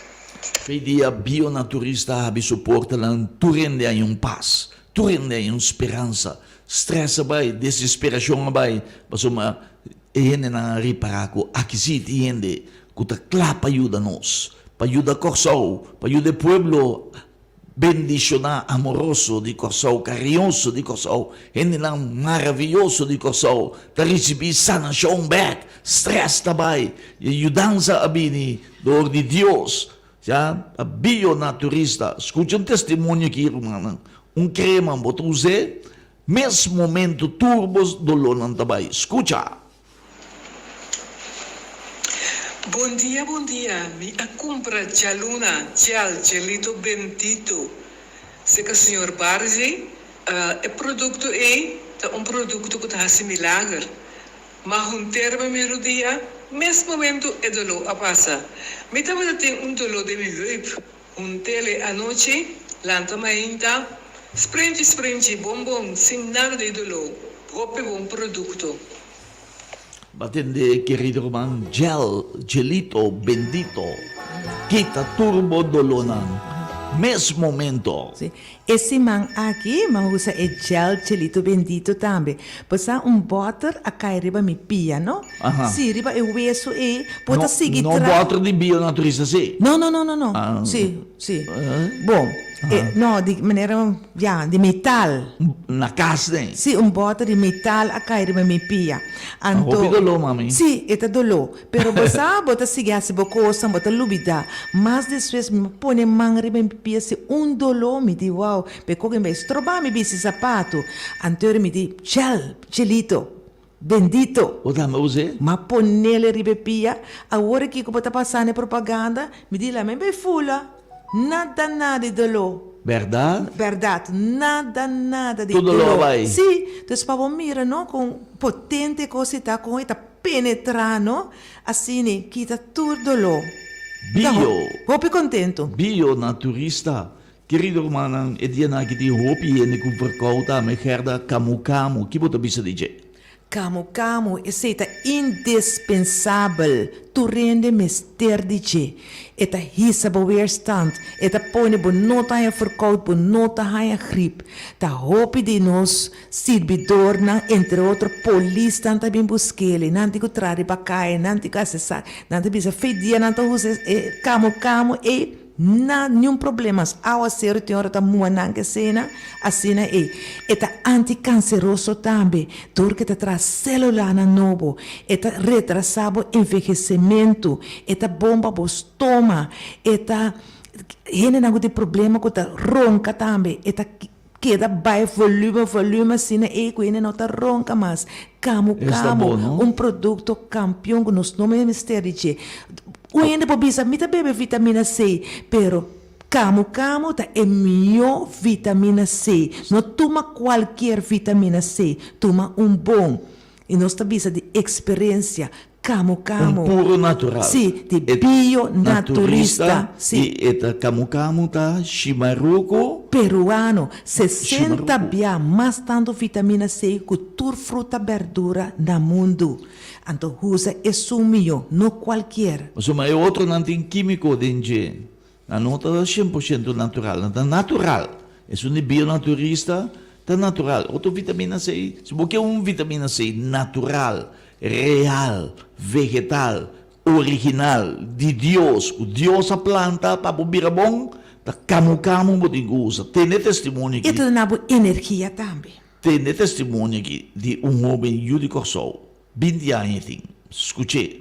Fe dia Bionaturista a habi su portanan tur hende haña un pas, tur hende haña un speransa. Stress a bai, desesperacion a bai, pasobra. E hendenan a ripará ku aki sí tin hende ku ta kla pa yuda nos, pa yuda Kòrsou, pa yuda e pueblo bendishoná, amoroso di Kòrsou, kariñoso di Kòrsou, hendenan maravioso di Kòrsou ta risibí sanashon bèk, strès ta bai, e yudansa a bini dor di Dios. Ya, pa bionaturista, skucha un testimonio aki, rumannan, un krema bo ta us'é, Mes momento tur bo dolónan ta bai. Skucha! Bon dia bon dia mi a kumpra djaluna gel gelito bendito seka señor Barzi e produkto ei ta un produkto ku ta hasi milager ma hunter mi mi rudia mes momento e doló a pasa mi tabata tin un doló den mi heup Un tele anochi, lanta mainta, sprinchi sprinchi, bon bon, sin nada di doló, hopi bon produkto. Ba tende kerido ruman Gel, Gelito, Bendito, kita tur bo dolónan mes momento. Sí, e siman aki m'a usa e gel Gelito Bendito tambe. Bo sa un bòter a kai riba mi pia, no? Aha. Sí, riba e weso ei, bo ta No, sigui no tra. bòter di bio naturista sí. No, no, no, no, no. Ah. Sí, sí. Bon, e, no, di manera, ya, di metal. Na kas den. Sí, un bòter di metal a kai riba mi pia. Anto. Hopi doló, mami. Sí, e ta doló. Pero bo sa, bo ta sigui hasi bo kosnan, bo ta lubidá. Mas despues mi pone man riba mi pia, si un doló, mi di, wow, p'e koke mi bai strobá mi bisti sapatu. Anto mi di, Chel, Chelito, Bendito! Bo tambe us'é? M'a ponele riba e pia. Awor kiko bo ta pasa n'e propaganda? Mi di la mi bai fula. Nada nada di doló. Bèrdat? Bèrdat. Nada nada di Tur doló a doló. bai? Sí. Dus pa bo mira no kon potente e kos ei ta, kon e ta penetrá no, asina kita tur doló. Mi ta Bio. hopi kontentu. Bio naturista. Kerido rumannan, e dianan aki tin hopi hende ku verkou tambe. Gerda, kamu kamu, ki bo ta bisa di dje? Kamu kamu, esei ta indispensabel. Tur hende mester di dje. E ta hisa bo weerstand, e ta pone bo no ta haña verkoud, bo no ta haña grip. Ta hopi di nos sirbidornan, entre otro polisnan ta bin busk'el, nan tin ku traha riba kaya, nan tin ku hasi esaki. Nan ta bisa fe dia nan ta usa e kamu kamu ei. Na niun problemas. Awaseru tin ora ta mua nan ke sena, asina ei. E ta antikanseroso tambe, dor ke ta traha selulanan nobo. E ta retrasá bo envehesementu. E ta bon pa bo stoma. E ta hendenan ku tin problema ku ta ronka tambe. E ta Keda bai volume volume asina ey cu hende no ta ronca mas. Camu Esta camu, bon, no? un producto campeon cu nos no mester di dje. Un hende por bisa mi ta bebe vitamina C, pero camu camu ta e mihó vitamina C. No tuma cualkier vitamina C, tuma un bon. Y nos ta bisa di experiencia, Kamu kamu. Un puro natural. Sí, di E bio naturista. Sí. I e ta kamu kamu ta shimaruku. Peruano, 60 Shimaruku. bia mas tantu vitamina C ku tur fruta berdura na mundu. Anto huza esun mihó, no kualkier. Pasobra e otronan tin kímiko den dje. Nan no ta shen por shento natural, nan ta natural. Esun di bionaturista ta natural. Otro vitamina C, si bo ke un vitamina C natural, real, vegetal, original, di Dios, ku Dios a planta pa bo bira bon, ta kamu kamu bo tin ku usa. Tende e testimonio E aki. ta duna bo energia tambe. Tende e testimonio aki di un hoben yu di Kòrsou, binti aña e tin. Skuch'é.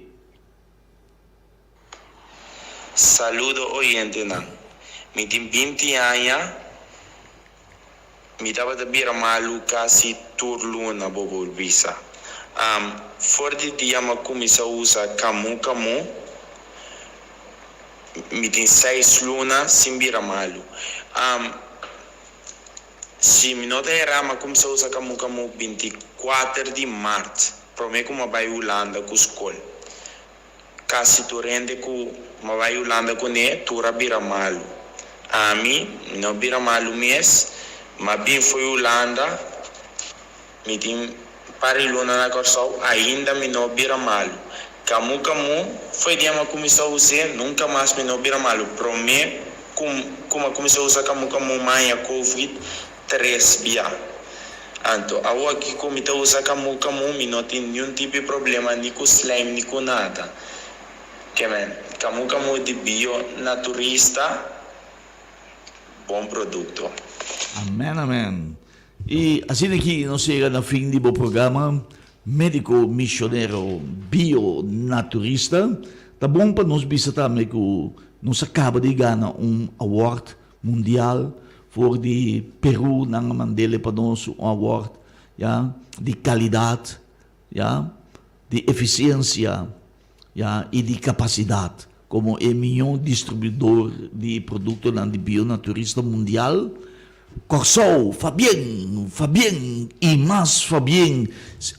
Saludo oyentenan. Mi tin 20 aña, mi tabata bira malu kasi tur luna bo por bisa. Am, for di dia m'a kuminsá usa Kamu Kamu, mi tin seis luna sin bira malu. Am, si mi no ta erá m'a kuminsá usa Kamu Kamu 24 di mart, promé ku m'a bai Hulanda ku skol. Kasi tur hende ku m'a bai Hulanda kuné tur a bira malu. Ami, mi no bira malu mes, m'a bin fo'i Hulanda, mi tin par di luna na Kòrsou, ainda mi no bira malu. Kamu kamu, fo'i dia m'a kuminsá us'é, nunka mas mi no bira malu. Promé ku ku m'a kuminsá usa kamu kamu m'a haña covid tres bia. Anto awor aki ku mi ta usa kamu kamu mi no tin niun tipo di problema ni ku slijm ni ku nada. Ke men, kamu kamu di Bio Naturista bon produkto. Amen amen y asina aki nos yega na fin di bo programa Medico Misionero Bio Naturista. Ta bon pa nos bisa tambe ku nos a kaba di gana un award Mundial for di Peru nan a mandele pa nos un award ya di calidad ya di eficiencia ya y di capacidad como e miyo distribuidor di productonan di bionaturista mundial. Kòrsou, Fabien, Fabien y mas Fabien,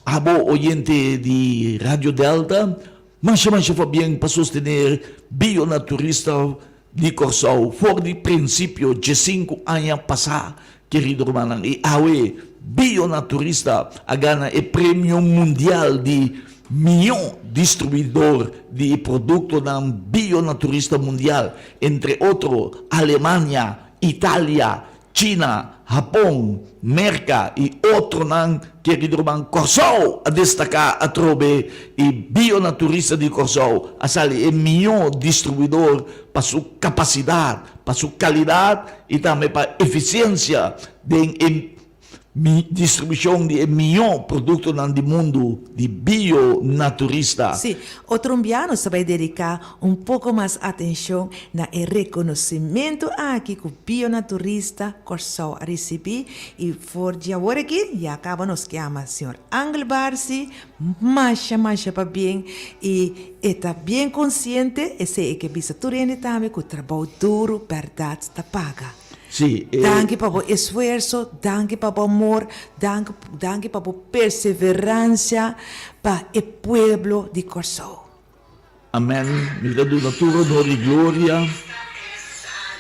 abo oyente di Radio Delta, masha masha Fabien pa sostener bionaturista di Kòrsou for di prinsipio djesinku aña pasá, kerido rumannan, i awe Bionaturista a gana e premio mundial di mihó distribuidor di produktonan bionaturista mundial, entre otro Alemania, Italia, China, Hapon, Merka i otronan. Kerido ruman, Kòrsou a destaká atrobe i Bionaturista di Kòrsou a sali e mihó distribuidor pa su kapasidat, pa su kalidat i tambe pa efisiensia den e distribushon di e mihó produktonan di mundu di Bionaturista. Sí, otro un bia nos ta bai dediká un poko mas atenshon na e rekonosementu aki ku Bionaturista Kòrsou a risibí i for di awor aki ya kaba nos ke ama señor Angel Barsi masha masha pabien i e ta bien konsiente esei e ke bisa tur hende tambe ku trabou duru bèrdat ta paga. Sí, e. Danki pa bo esfuerso, danki pa bo amor, danki danki pa bo perseveransia pa e pueblo di Kòrsou. Amen mi ta duna tur honor y gloria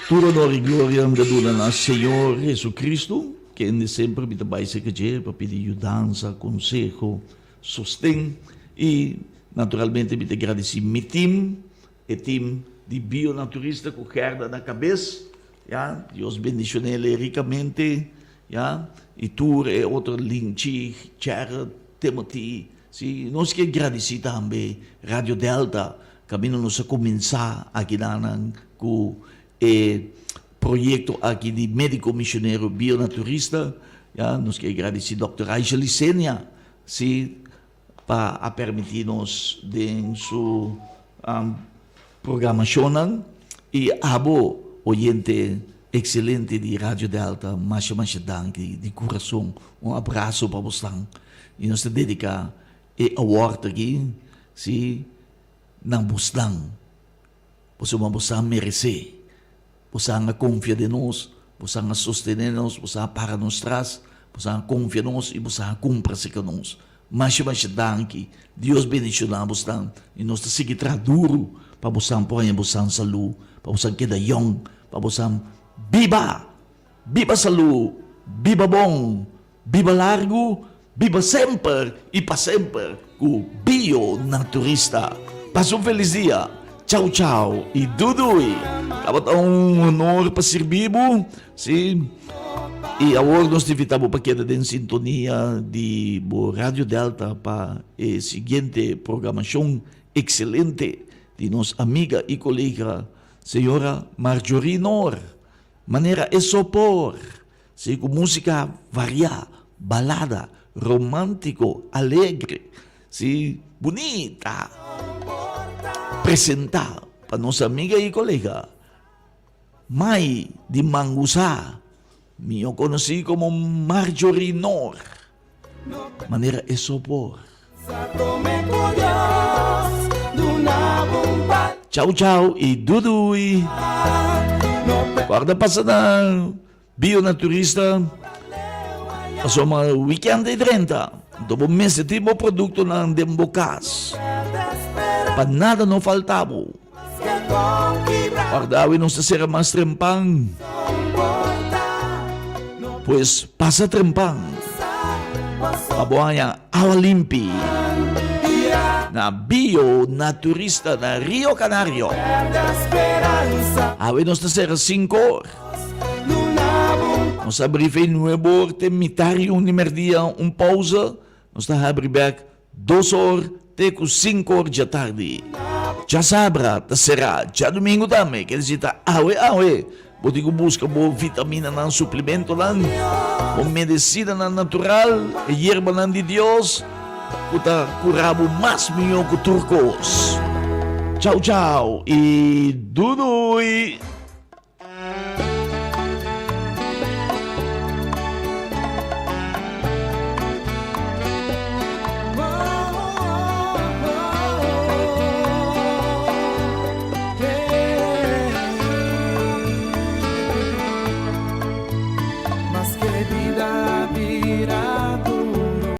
tur honor y gloria mi ta duna na Señor Jesucristo kende semper mi ta bay cerca dje pa pidi yudansa conseho sosten y naturalmente mi ta gradici mi team e team di Bionaturista cu Gerda na cabes ya Dios bendicionele ricamente ya y tur e otro Linchi Gerard Timothy Sí, nos ke gradisí tambe Radio Delta kaminda nos a kuminsá akidanan ku e proyekto aki di Médiko Misionero Bionaturista. Ya, nos ke gradisí Dòkter Aisha Licenia, sí, pa a permití nos den su programashonnan. I abo, oyente ekselente di Radio Delta, masha masha danki di kurason. Un abraso pa bosnan. I nos ta dediká e award aki, sí, na bosnan, pasobra bosan meresé. Bosan a konfia den nos, bosan a sostené nos, bosan a para nos tras, bosan a konfia nos i bosan a kumpra serka nos. Masha masha danki. Dios bendishoná bosnan i nos ta sigui traha duru pa bosan por haña bosan salú, pa bosan keda yòn, pa bosan biba! Biba salú! Biba bon! Biba largu, biba semper y pa semper cu Bio Naturista. Pasa un feliz dia. Chau chau y dudui. Tabata un honor pa sirbi bo, si. Y awor nos ta invita bo pa keda den sintonia di bo Radio Delta pa e siguiente programacion excelente di nos amiga y colega señora Marjorie Noor. Manera e sopor. Sí, ku músika variá, balada, romántiko, alegre, sí, bunita, presentá pa nos amiga i kolega Mai di Mangusá, mihó konosí komo Marjorie Noor. Manera e sopor. Chau chau y dudui. Guarda pasa na Bionaturista pasobra weekend ta drenta. Anto bo mester tin bo productonan den bo cas pa nada no falta bo. Guarda awe nos ta sera mas trempan. Pues pasa trempan pa bo haña awa limpi na Bio Naturista na Rio Canario. Awe nos ta sera sinku or. Nos ta habri fei nuebe or te mitar i un di merdia, un pausa. Nos ta habri bek dos or te ku sinku or djatardi. Djasabra ta será, djadumingu tambe. Ker disi ta awe awe bo tin ku buska bo vitaminanan, suplimentonan, bo medesinanan natural, e yerbanan di Dios ku ta kura bo mas mihó ku tur kos. Chau chau i dudui!